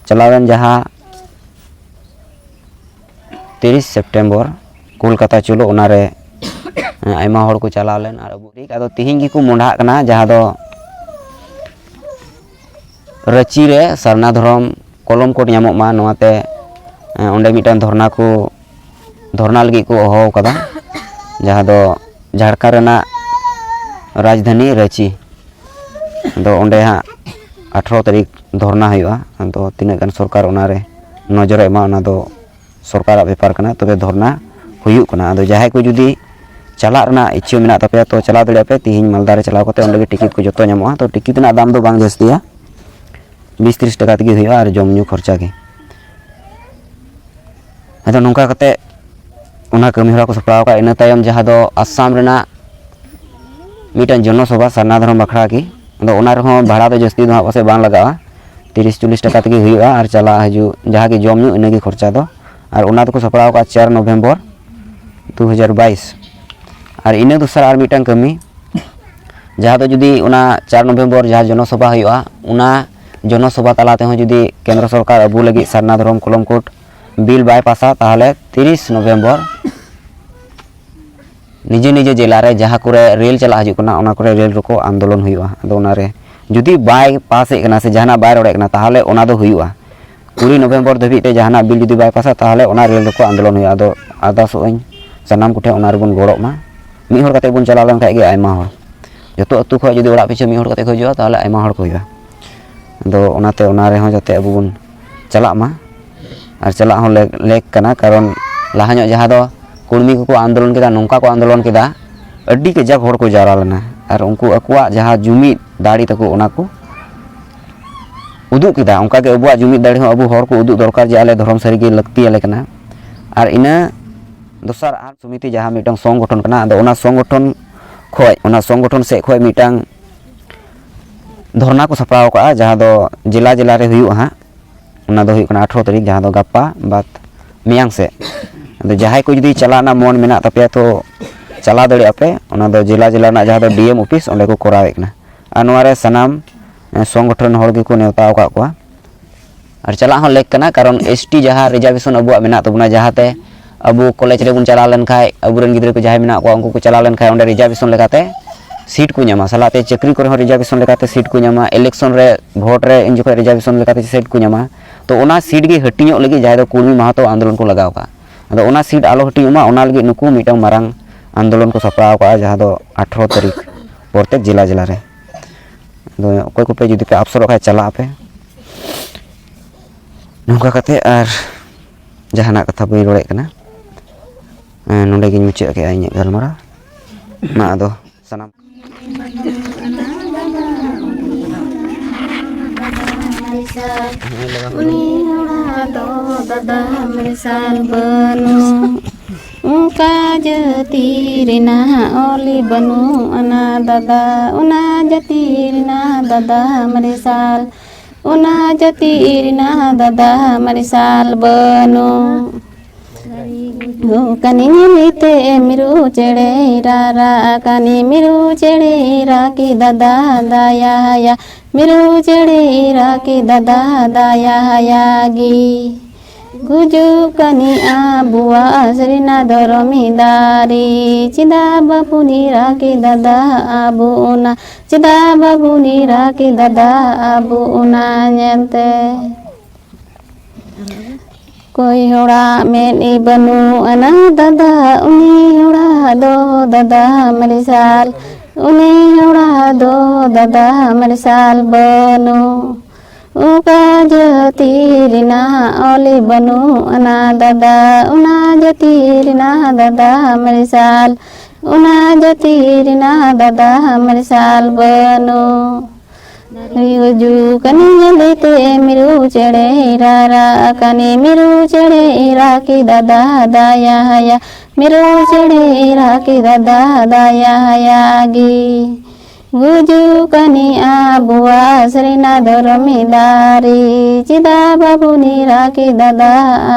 ᱪᱟᱞᱟᱣᱮᱱ ᱡᱟᱦᱟᱸ ᱛᱤᱨᱤᱥ ᱥᱮᱯᱴᱮᱢᱵᱚᱨ ᱠᱳᱞᱠᱟᱛᱟ ᱪᱚᱞᱚ, ᱚᱱᱟᱨᱮ, ᱮᱸ, ᱟᱭᱢᱟ ᱦᱚᱲ ᱠᱚ ᱪᱟᱞᱟᱣ ᱞᱮᱱ᱾ ᱟᱨ ᱟᱵᱚ ᱴᱷᱤᱠ ᱟᱫᱚ ᱛᱤᱦᱤᱧ ᱜᱮᱠᱚ ᱢᱚᱸᱰᱷᱟᱜ ᱠᱟᱱᱟ, ᱡᱟᱦᱟᱸ ᱫᱚ ᱨᱟᱺᱪᱤ ᱨᱮ ᱥᱟᱨᱱᱟ ᱫᱷᱚᱨᱚᱢ ᱠᱚᱞᱚᱢ ᱠᱳᱰ ᱧᱟᱢᱚᱜ ᱢᱟ, ᱱᱚᱣᱟᱛᱮ, ᱮᱸ, ᱚᱸᱰᱮ ᱢᱤᱫᱴᱟᱝ ᱫᱷᱚᱨᱱᱟ ᱠᱚ, ᱫᱷᱚᱨᱱᱟ ᱞᱟᱹᱜᱤᱫ ᱠᱚ ᱦᱚᱦᱚ ᱟᱠᱟᱫᱟ, ᱡᱟᱦᱟᱸ ᱫᱚ ᱡᱷᱟᱲᱠᱷᱚᱸᱰ ᱨᱮᱱᱟᱜ ᱨᱟᱡᱽᱫᱷᱟᱱᱤ ᱨᱟᱺᱪᱤ᱾ ᱟᱫᱚ ᱚᱸᱰᱮ ᱦᱟᱸᱜ ᱟᱴᱷᱨᱚ ᱛᱟᱹᱨᱤᱠᱷ ᱫᱷᱚᱨᱱᱟ ᱦᱩᱭᱩᱜᱼᱟ᱾ ᱟᱫᱚ ᱛᱤᱱᱟᱹᱜ ᱜᱟᱱ ᱥᱚᱨᱠᱟᱨ ᱚᱱᱟᱨᱮ ᱱᱚᱡᱚᱨᱮ ᱮᱢᱟ, ᱚᱱᱟ ᱫᱚ ᱥᱚᱨᱠᱟᱨᱟᱜ ᱵᱮᱯᱟᱨ ᱠᱟᱱᱟ, ᱛᱚᱵᱮ ᱫᱷᱚᱨᱱᱟ ᱦᱩᱭᱩᱜ ᱠᱟᱱᱟ᱾ ᱟᱫᱚ ᱡᱟᱦᱟᱸᱭ ᱠᱚ ᱡᱩᱫᱤ ᱪᱟᱞᱟᱜ ᱨᱮᱱᱟᱜ ᱤᱪᱪᱷᱟᱹ ᱢᱮᱱᱟᱜ ᱛᱟᱯᱮᱭᱟ, ᱛᱚ ᱪᱟᱞᱟᱣ ᱫᱟᱲᱮᱭᱟᱜ ᱯᱮ᱾ ᱛᱤᱦᱤᱧ ᱢᱟᱞᱫᱟ ᱨᱮ ᱪᱟᱞᱟᱣ ᱠᱟᱛᱮ ᱚᱸᱰᱮ ᱜᱮ ᱴᱤᱠᱤᱴ ᱠᱚ ᱡᱚᱛᱚ ᱧᱟᱢᱚᱜᱼᱟ᱾ ᱛᱚ ᱴᱤᱠᱤᱴ ᱨᱮᱱᱟᱜ ᱫᱟᱢ ᱫᱚ ᱵᱟᱝ ᱡᱟᱹᱥᱛᱤᱭᱟ, ᱵᱤᱥ ᱛᱤᱨᱤᱥ ᱴᱟᱠᱟ ᱛᱮᱜᱮ ᱦᱩᱭᱩᱜᱼᱟ, ᱟᱨ ᱡᱚᱢ ᱧᱩ ᱠᱷᱚᱨᱪᱟ ᱜᱮ᱾ ᱟᱫᱚ ᱱᱚᱝᱠᱟ ᱠᱟᱛᱮ ᱚᱱᱟ ᱠᱟᱹᱢᱤ ᱦᱚᱨᱟ ᱠᱚ ᱥᱟᱯᱲᱟᱣ ᱟᱠᱟᱫ᱾ ᱤᱱᱟᱹ ᱛᱟᱭᱚᱢ ᱡᱟᱦᱟᱸ ᱫᱚ ᱟᱥᱟᱢ ᱨᱮᱱᱟᱜ ᱢᱤᱫᱴᱟᱝ ᱡᱚᱱᱚ ᱥᱚᱵᱷᱟ ᱥᱟᱨᱱᱟ ᱫᱷᱚᱨᱚᱢ ᱵᱟᱠᱷᱨᱟ ᱜᱮ, ᱟᱫᱚ ᱚᱱᱟ ᱨᱮᱦᱚᱸ ᱵᱷᱟᱲᱟ ᱫᱚ ᱡᱟᱹᱥᱛᱤ ᱫᱚ ᱦᱟᱸᱜ ᱯᱟᱥᱮᱡ ᱵᱟᱝ ᱞᱟᱜᱟᱜᱼᱟ, ᱛᱤᱨᱤᱥ ᱪᱚᱞᱞᱤᱥ ᱴᱟᱠᱟ ᱛᱮᱜᱮ ᱦᱩᱭᱩᱜᱼᱟ᱾ ᱟᱨ ᱪᱟᱞᱟᱜ ᱦᱤᱡᱩᱜ ᱡᱟᱦᱟᱸ ᱜᱮ ᱡᱚᱢ ᱧᱩ, ᱤᱱᱟᱹᱜᱮ ᱠᱷᱚᱨᱪᱟ ᱫᱚ᱾ ᱟᱨ ᱚᱱᱟ ᱫᱚᱠᱚ ᱥᱟᱯᱲᱟᱣ ᱟᱠᱟᱫ ᱪᱟᱨ ᱱᱚᱵᱷᱮᱢᱵᱚᱨ ᱫᱩ ᱦᱟᱡᱟᱨ ᱵᱟᱭᱤᱥ᱾ ᱟᱨ ᱤᱱᱟᱹ ᱫᱚᱥᱟᱨ ᱟᱨ ᱢᱤᱫᱴᱟᱝ ᱠᱟᱹᱢᱤ, ᱡᱟᱦᱟᱸ ᱫᱚ ᱡᱩᱫᱤ ᱚᱱᱟ ᱪᱟᱨ ᱱᱚᱵᱷᱮᱢᱵᱚᱨ ᱡᱟᱦᱟᱸ ᱡᱚᱱᱚ ᱥᱚᱵᱷᱟ ᱦᱩᱭᱩᱜᱼᱟ, ᱚᱱᱟ ᱡᱚᱱᱚ ᱥᱚᱵᱷᱟ ᱛᱟᱞᱟ ᱛᱮᱦᱚᱸ ᱡᱩᱫᱤ ᱠᱮᱱᱫᱨᱚ ᱥᱚᱨᱠᱟᱨ ᱟᱵᱚ ᱞᱟᱹᱜᱤᱫ ᱥᱟᱨᱱᱟ ᱫᱷᱚᱨᱚᱢ ᱠᱚᱞᱚᱢ ᱠᱳᱰ ᱵᱤᱞ ᱵᱟᱭ ᱯᱟᱥᱟ, ᱛᱟᱦᱚᱞᱮ ᱛᱤᱨᱤᱥ ᱱᱚᱵᱷᱮᱢᱵᱚᱨ ᱱᱤᱡᱮ ᱱᱤᱡᱮ ᱡᱮᱞᱟ ᱨᱮ ᱡᱟᱦᱟᱸ ᱠᱚᱨᱮ ᱨᱮᱞ ᱪᱟᱞᱟᱜ ᱦᱤᱡᱩᱜ ᱠᱟᱱᱟ, ᱚᱱᱟ ᱠᱚᱨᱮ ᱨᱮᱞ ᱨᱳᱠᱳ ᱟᱱᱫᱳᱞᱚᱱ ᱦᱩᱭᱩᱜᱼᱟ᱾ ᱟᱫᱚ ᱚᱱᱟᱨᱮ ᱡᱩᱫᱤ ᱵᱟᱭ ᱯᱟᱥᱮᱫ ᱠᱟᱱᱟ ᱥᱮ ᱡᱟᱦᱟᱱᱟᱜ ᱵᱟᱭ ᱨᱚᱲᱮᱫ ᱠᱟᱱᱟ, ᱛᱟᱦᱚᱞᱮ ᱚᱱᱟ ᱫᱚ ᱦᱩᱭᱩᱜᱼᱟ᱾ ᱠᱩᱲᱤ ᱱᱚᱵᱷᱮᱢᱵᱚᱨ ᱫᱷᱟᱹᱵᱤᱡ ᱛᱮ ᱡᱟᱦᱟᱱᱟᱜ ᱵᱤᱞ ᱡᱩᱫᱤ ᱵᱟᱭ ᱯᱟᱥᱟ, ᱛᱟᱦᱚᱞᱮ ᱚᱱᱟ ᱨᱮᱞ ᱨᱳᱠᱳ ᱟᱱᱫᱳᱞᱚᱱ ᱦᱩᱭᱩᱜᱼᱟ᱾ ᱟᱫᱚ ᱟᱨᱫᱟᱥᱚᱜ ᱟᱹᱧ ᱥᱟᱱᱟᱢ ᱠᱚᱴᱷᱮᱱ ᱚᱱᱟ ᱨᱮᱵᱚᱱ ᱜᱚᱲᱚᱜ ᱢᱟ᱾ ᱢᱤᱫ ᱦᱚᱲ ᱠᱟᱛᱮ ᱵᱚᱱ ᱪᱟᱞᱟᱣ ᱞᱮᱱᱠᱷᱟᱱ ᱜᱮ ᱟᱭᱢᱟ ᱦᱚᱲ, ᱡᱚᱛᱚ ᱟᱹᱛᱩ ᱠᱷᱚᱱ ᱡᱩᱫᱤ ᱚᱲᱟᱜ ᱯᱤᱪᱷᱩ ᱢᱤᱫ ᱦᱚᱲ ᱠᱟᱛᱮ ᱠᱚ ᱦᱤᱡᱩᱜᱼᱟ, ᱛᱟᱦᱚᱞᱮ ᱟᱭᱢᱟ ᱦᱚᱲ ᱠᱚ ᱦᱩᱭᱩᱜᱼᱟ᱾ ᱟᱫᱚ ᱚᱱᱟᱛᱮ ᱚᱱᱟ ᱨᱮᱦᱚᱸ ᱡᱟᱛᱮ ᱟᱵᱚ ᱵᱚᱱ ᱪᱟᱞᱟᱜ ᱢᱟ ᱟᱨ ᱪᱟᱞᱟᱜ ᱦᱚᱸ ᱞᱮᱠ, ᱞᱮᱠ ᱠᱟᱱᱟ᱾ ᱠᱟᱨᱚᱱ ᱞᱟᱦᱟ ᱧᱚᱜ ᱡᱟᱦᱟᱸ ᱫᱚ ᱠᱩᱲᱢᱤ ᱠᱚᱠᱚ ᱟᱱᱫᱳᱞᱚᱱ ᱠᱮᱫᱟ, ᱱᱚᱝᱠᱟ ᱠᱚ ᱟᱱᱫᱳᱞᱚᱱ ᱠᱮᱫᱟ, ᱟᱹᱰᱤ ᱠᱟᱡᱟᱠ ᱦᱚᱲ ᱠᱚ ᱡᱟᱣᱨᱟ ᱞᱮᱱᱟ᱾ ᱟᱨ ᱩᱱᱠᱩ ᱟᱠᱚᱣᱟᱜ ᱡᱟᱦᱟᱸ ᱡᱩᱢᱤᱫ ᱫᱟᱲᱮ ᱛᱟᱠᱚ, ᱚᱱᱟ ᱠᱚ ᱩᱫᱩᱜ ᱠᱮᱫᱟ᱾ ᱚᱱᱠᱟᱜᱮ ᱟᱵᱚᱣᱟᱜ ᱡᱩᱢᱤᱫ ᱫᱟᱲᱮ ᱦᱚᱸ ᱟᱵᱚ ᱦᱚᱲ ᱠᱚ ᱩᱫᱩᱜ ᱫᱚᱨᱠᱟᱨ ᱡᱮ ᱟᱞᱮ ᱫᱷᱚᱨᱚᱢ ᱥᱟᱹᱨᱤᱜᱮ ᱞᱟᱹᱠᱛᱤᱭᱟᱞᱮ ᱠᱟᱱᱟ᱾ ᱟᱨ ᱤᱱᱟᱹ ᱫᱚᱥᱟᱨ ᱟᱨ ᱥᱚᱢᱤᱛᱤ ᱡᱟᱦᱟᱸ ᱢᱤᱫᱴᱟᱝ ᱥᱚᱝᱜᱚᱴᱷᱚᱱ ᱠᱟᱱᱟ, ᱟᱫᱚ ᱚᱱᱟ ᱥᱚᱝᱜᱚᱴᱷᱚᱱ ᱠᱷᱚᱡ, ᱚᱱᱟ ᱥᱚᱝᱜᱚᱴᱷᱚᱱ ᱥᱮᱫ ᱠᱷᱚᱡ ᱢᱤᱫᱴᱟᱝ ᱫᱷᱚᱨᱱᱟ ᱠᱚ ᱥᱟᱯᱲᱟᱣ ᱠᱟᱜᱼᱟ, ᱡᱟᱦᱟᱸ ᱫᱚ ᱡᱮᱞᱟ ᱡᱮᱞᱟ ᱨᱮ ᱦᱩᱭᱩᱜᱼᱟ ᱦᱟᱸᱜ᱾ ᱚᱱᱟ ᱫᱚ ᱦᱩᱭᱩᱜ ᱠᱟᱱᱟ ᱟᱴᱷᱨᱚ ᱛᱟᱹᱨᱤᱠᱷ, ᱡᱟᱦᱟᱸ ᱫᱚ ᱜᱟᱯᱟ ᱵᱟᱫ ᱢᱮᱭᱟᱝ ᱥᱮᱫ᱾ ᱟᱫᱚ ᱡᱟᱦᱟᱸᱭ ᱠᱚ ᱡᱩᱫᱤ ᱪᱟᱞᱟᱜ ᱨᱮᱱᱟᱜ ᱢᱚᱱ ᱢᱮᱱᱟᱜ ᱛᱟᱯᱮᱭᱟ, ᱛᱚ ᱪᱟᱞᱟᱣ ᱫᱟᱲᱮᱭᱟᱜᱼᱟ ᱯᱮ᱾ ᱚᱱᱟ ᱫᱚ ᱡᱮᱞᱟ ᱡᱮᱞᱟ ᱨᱮᱱᱟᱜ ᱡᱟᱦᱟᱸ ᱫᱚ ᱰᱤ ᱮᱢ ᱚᱯᱷᱤᱥ, ᱚᱸᱰᱮ ᱠᱚ ᱠᱚᱨᱟᱣᱮᱫ ᱠᱟᱱᱟ᱾ ᱟᱨ ᱱᱚᱣᱟ ᱨᱮ ᱥᱟᱱᱟᱢ, ᱮ, ᱥᱚᱝᱜᱚᱴᱷᱚᱱ ᱦᱚᱲ ᱜᱮᱠᱚ ᱱᱮᱣᱛᱟ ᱟᱠᱟᱫ ᱠᱚᱣᱟ᱾ ᱟᱨ ᱪᱟᱞᱟᱜ ᱦᱚᱸ ᱞᱮᱠ ᱠᱟᱱᱟ, ᱠᱟᱨᱚᱱ ᱮᱥ ᱴᱤ ᱡᱟᱦᱟᱸ ᱨᱤᱡᱟᱨᱵᱷᱮᱥᱚᱱ ᱟᱵᱚᱣᱟᱜ ᱢᱮᱱᱟᱜ ᱛᱟᱵᱚᱱᱟ, ᱡᱟᱦᱟᱸᱛᱮ ᱟᱵᱚ ᱠᱚᱞᱮᱡᱽ ᱨᱮᱵᱚᱱ ᱪᱟᱞᱟᱣ ᱞᱮᱱᱠᱷᱟᱡ, ᱟᱵᱚᱨᱮᱱ ᱜᱤᱫᱽᱨᱟᱹ ᱠᱚ ᱡᱟᱦᱟᱸᱭ ᱢᱮᱱᱟᱜ ᱠᱚᱣᱟ, ᱩᱱᱠᱩ ᱠᱚ ᱪᱟᱞᱟᱣ ᱞᱮᱱᱠᱷᱟᱡ ᱚᱸᱰᱮ ᱨᱤᱡᱟᱨᱵᱷᱮᱥᱚᱱ ᱞᱮᱠᱟᱛᱮ ᱥᱤᱴ ᱠᱚ ᱧᱟᱢᱟ, ᱥᱟᱞᱟᱜ ᱛᱮ ᱪᱟᱹᱠᱨᱤ ᱠᱚᱨᱮ ᱦᱚᱸ ᱨᱤᱡᱟᱨᱵᱷᱮᱥᱚᱱ ᱞᱮᱠᱟᱛᱮ ᱥᱤᱴ ᱠᱚ ᱧᱟᱢᱟ, ᱤᱞᱮᱠᱥᱚᱱ ᱨᱮ ᱵᱷᱳᱴ ᱨᱮ ᱩᱱ ᱡᱚᱠᱷᱚᱱ ᱨᱤᱡᱟᱨᱵᱷᱮᱥᱚᱱ ᱞᱮᱠᱟᱛᱮ ᱥᱤᱴ ᱠᱚ ᱧᱟᱢᱟ᱾ ᱛᱚ ᱚᱱᱟ ᱥᱤᱴ ᱜᱮ ᱦᱟᱹᱴᱤᱧᱚᱜ ᱞᱟᱹᱜᱤᱫ ᱡᱟᱦᱟᱸᱭ ᱫᱚ ᱠᱩᱲᱢᱤ ᱢᱟᱦᱟᱛᱚ ᱟᱱᱫᱳᱞᱚᱱ ᱠᱚ ᱞᱟᱜᱟᱣ ᱠᱟᱜᱼᱟ, ᱟᱫᱚ ᱚᱱᱟ ᱥᱤᱴ ᱟᱞᱚ ᱦᱟᱹᱴᱤᱧᱚᱜ ᱢᱟ, ᱚᱱᱟ ᱞᱟᱹᱜᱤᱫ ᱱᱩᱠᱩ ᱢᱤᱫᱴᱟᱝ ᱢᱟᱨᱟᱝ ᱟᱱᱫᱳᱞᱚᱱ ᱠᱚ ᱥᱟᱯᱲᱟᱣ ᱠᱟᱜᱼᱟ, ᱡᱟᱦᱟᱸ ᱫᱚ ᱟᱴᱷᱨᱚ ᱛᱟᱹᱨᱤᱠᱷ ᱯᱨᱚᱛᱮᱠ ᱡᱮᱞᱟ ᱡᱮᱞᱟ ᱨᱮ᱾ ᱟᱫᱚ ᱚᱠᱚᱭ ᱠᱚᱯᱮ ᱡᱩᱫᱤ ᱯᱮ ᱟᱯᱥᱚᱨᱚᱜ ᱠᱷᱟᱡ ᱪᱟᱞᱟᱜ ᱟᱯᱮ᱾ ᱱᱚᱝᱠᱟ ᱠᱟᱛᱮ ᱟᱨ ᱡᱟᱦᱟᱱᱟᱜ ᱠᱟᱛᱷᱟ ᱵᱟᱹᱧ ᱨᱚᱲᱮᱫ ᱠᱟᱱᱟ᱾ ᱮᱸ, ᱱᱚᱸᱰᱮ ᱜᱤᱧ ᱢᱩᱪᱟᱹᱫ ᱠᱮᱜᱼᱟ ᱤᱧᱟᱹᱜ ᱜᱟᱞᱢᱟᱨᱟᱣ᱾ ᱢᱟ ᱟᱫᱚ ᱥᱟᱱᱟᱢ ᱩᱱᱤ ᱦᱚᱲᱟᱜ ᱫᱚ ᱫᱟᱫᱟ ᱢᱟᱨᱥᱟᱞ ᱵᱟᱹᱱᱩᱜ᱾ ᱚᱱᱠᱟ ᱡᱟᱹᱛᱤ ᱨᱮᱱᱟᱜ ᱚᱞᱤ ᱵᱟᱹᱱᱩᱜ ᱟᱱᱟ ᱫᱟᱫᱟ, ᱚᱱᱟ ᱡᱟᱹᱛᱤ ᱨᱮᱱᱟᱜ ᱫᱟᱫᱟ ᱢᱟᱨᱥᱟᱞ, ᱚᱱᱟ ᱡᱟᱹᱛᱤ ᱨᱮᱱᱟᱜ ᱫᱟᱫᱟ ᱢᱟᱨᱥᱟᱞ ᱵᱟᱹᱱᱩᱜ᱾ ᱦᱩ ᱠᱟᱹᱱᱤ ᱧᱮᱞᱤᱛᱮ ᱢᱤᱨᱩ ᱪᱮᱬᱮᱭ ᱨᱟᱨᱟ, ᱠᱟᱹᱱᱤ ᱢᱤᱨᱩ ᱪᱮᱬᱮᱭ ᱨᱟᱜ ᱠᱮᱫᱟ ᱫᱟᱫᱟ ᱭᱟᱭᱟ, ᱢᱤᱨᱩ ᱪᱮᱬᱮᱭ ᱨᱟᱜ ᱠᱮᱫᱟ ᱫᱟᱫᱟ ᱭᱟᱭᱟ ᱜᱮ᱾ ᱜᱩᱡᱩᱜ ᱠᱟᱹᱱᱤ ᱟᱵᱚᱣᱟᱜ ᱥᱟᱹᱨᱤᱱᱟ ᱫᱷᱚᱨᱚᱢᱤ ᱫᱟᱨᱮ, ᱪᱮᱫᱟᱜ ᱵᱟᱵᱚᱱ ᱨᱟᱜ ᱠᱮᱫᱟ ᱫᱟᱫᱟ ᱟᱵᱚ ᱚᱱᱟ, ᱪᱮᱫᱟᱜ ᱵᱟᱵᱚᱱ ᱨᱟᱜ ᱠᱮᱫᱟ ᱫᱟᱫᱟ ᱟᱵᱚ ᱚᱱᱟ ᱧᱮᱞᱛᱮ᱾ ᱚᱠᱚᱭ ᱦᱚᱲᱟᱜ ᱢᱮᱫ ᱮ ᱵᱟᱹᱱᱩᱜ ᱟᱱᱟ ᱫᱟᱫᱟ, ᱩᱱᱤ ᱦᱚᱲᱟᱜ ᱫᱚ ᱫᱟᱫᱟ ᱢᱟᱨᱥᱟᱞ, ᱩᱱᱤ ᱦᱚᱲᱟᱜ ᱫᱚ ᱫᱟᱫᱟ ᱢᱟᱨᱥᱟᱞ ᱵᱟᱹᱱᱩᱜ᱾ ᱚᱠᱟ ᱡᱟᱹᱛᱤ ᱨᱮᱱᱟᱜ ᱚᱞ ᱵᱟᱹᱱᱩᱜ ᱟᱱᱟ ᱫᱟᱫᱟ, ᱚᱱᱟ ᱡᱟᱹᱛᱤ ᱨᱮᱱᱟᱜ ᱫᱟᱫᱟ ᱢᱟᱨᱥᱟᱞ, ᱚᱱᱟ ᱡᱟᱹᱛᱤ ᱨᱮᱱᱟᱜ ᱫᱟᱫᱟ ᱢᱟᱨᱥᱟᱞ ᱵᱟᱹᱱᱩᱜ᱾ ᱜᱩᱡᱩᱜ ᱠᱟᱹᱱᱤ ᱧᱮᱞᱛᱮ ᱢᱤᱨᱩ ᱪᱮᱬᱮᱭ ᱨᱟᱨᱟᱜ ᱠᱟᱹᱱᱤ, ᱢᱤᱨᱩ ᱪᱮᱬᱮᱭ ᱨᱟᱜ ᱠᱮᱫᱟ ᱫᱟᱫᱟᱭᱟᱭᱟ, ᱢᱤᱨᱩ ᱪᱮᱬᱮᱭ ᱨᱟᱜ ᱠᱮᱫᱟ ᱫᱟᱫᱟᱭᱟᱭᱟ ᱜᱮ᱾ ᱜᱩᱡᱩᱜ ᱠᱟᱹᱱᱤ ᱟᱵᱚᱣᱟᱜ ᱥᱟᱹᱨᱤᱱᱟ ᱫᱷᱚᱨᱚᱢᱤ ᱫᱟᱨᱮ, ᱪᱮᱫᱟᱜ ᱵᱟᱵᱚᱱ ᱨᱟᱜ ᱠᱮᱫᱟ ᱫᱟ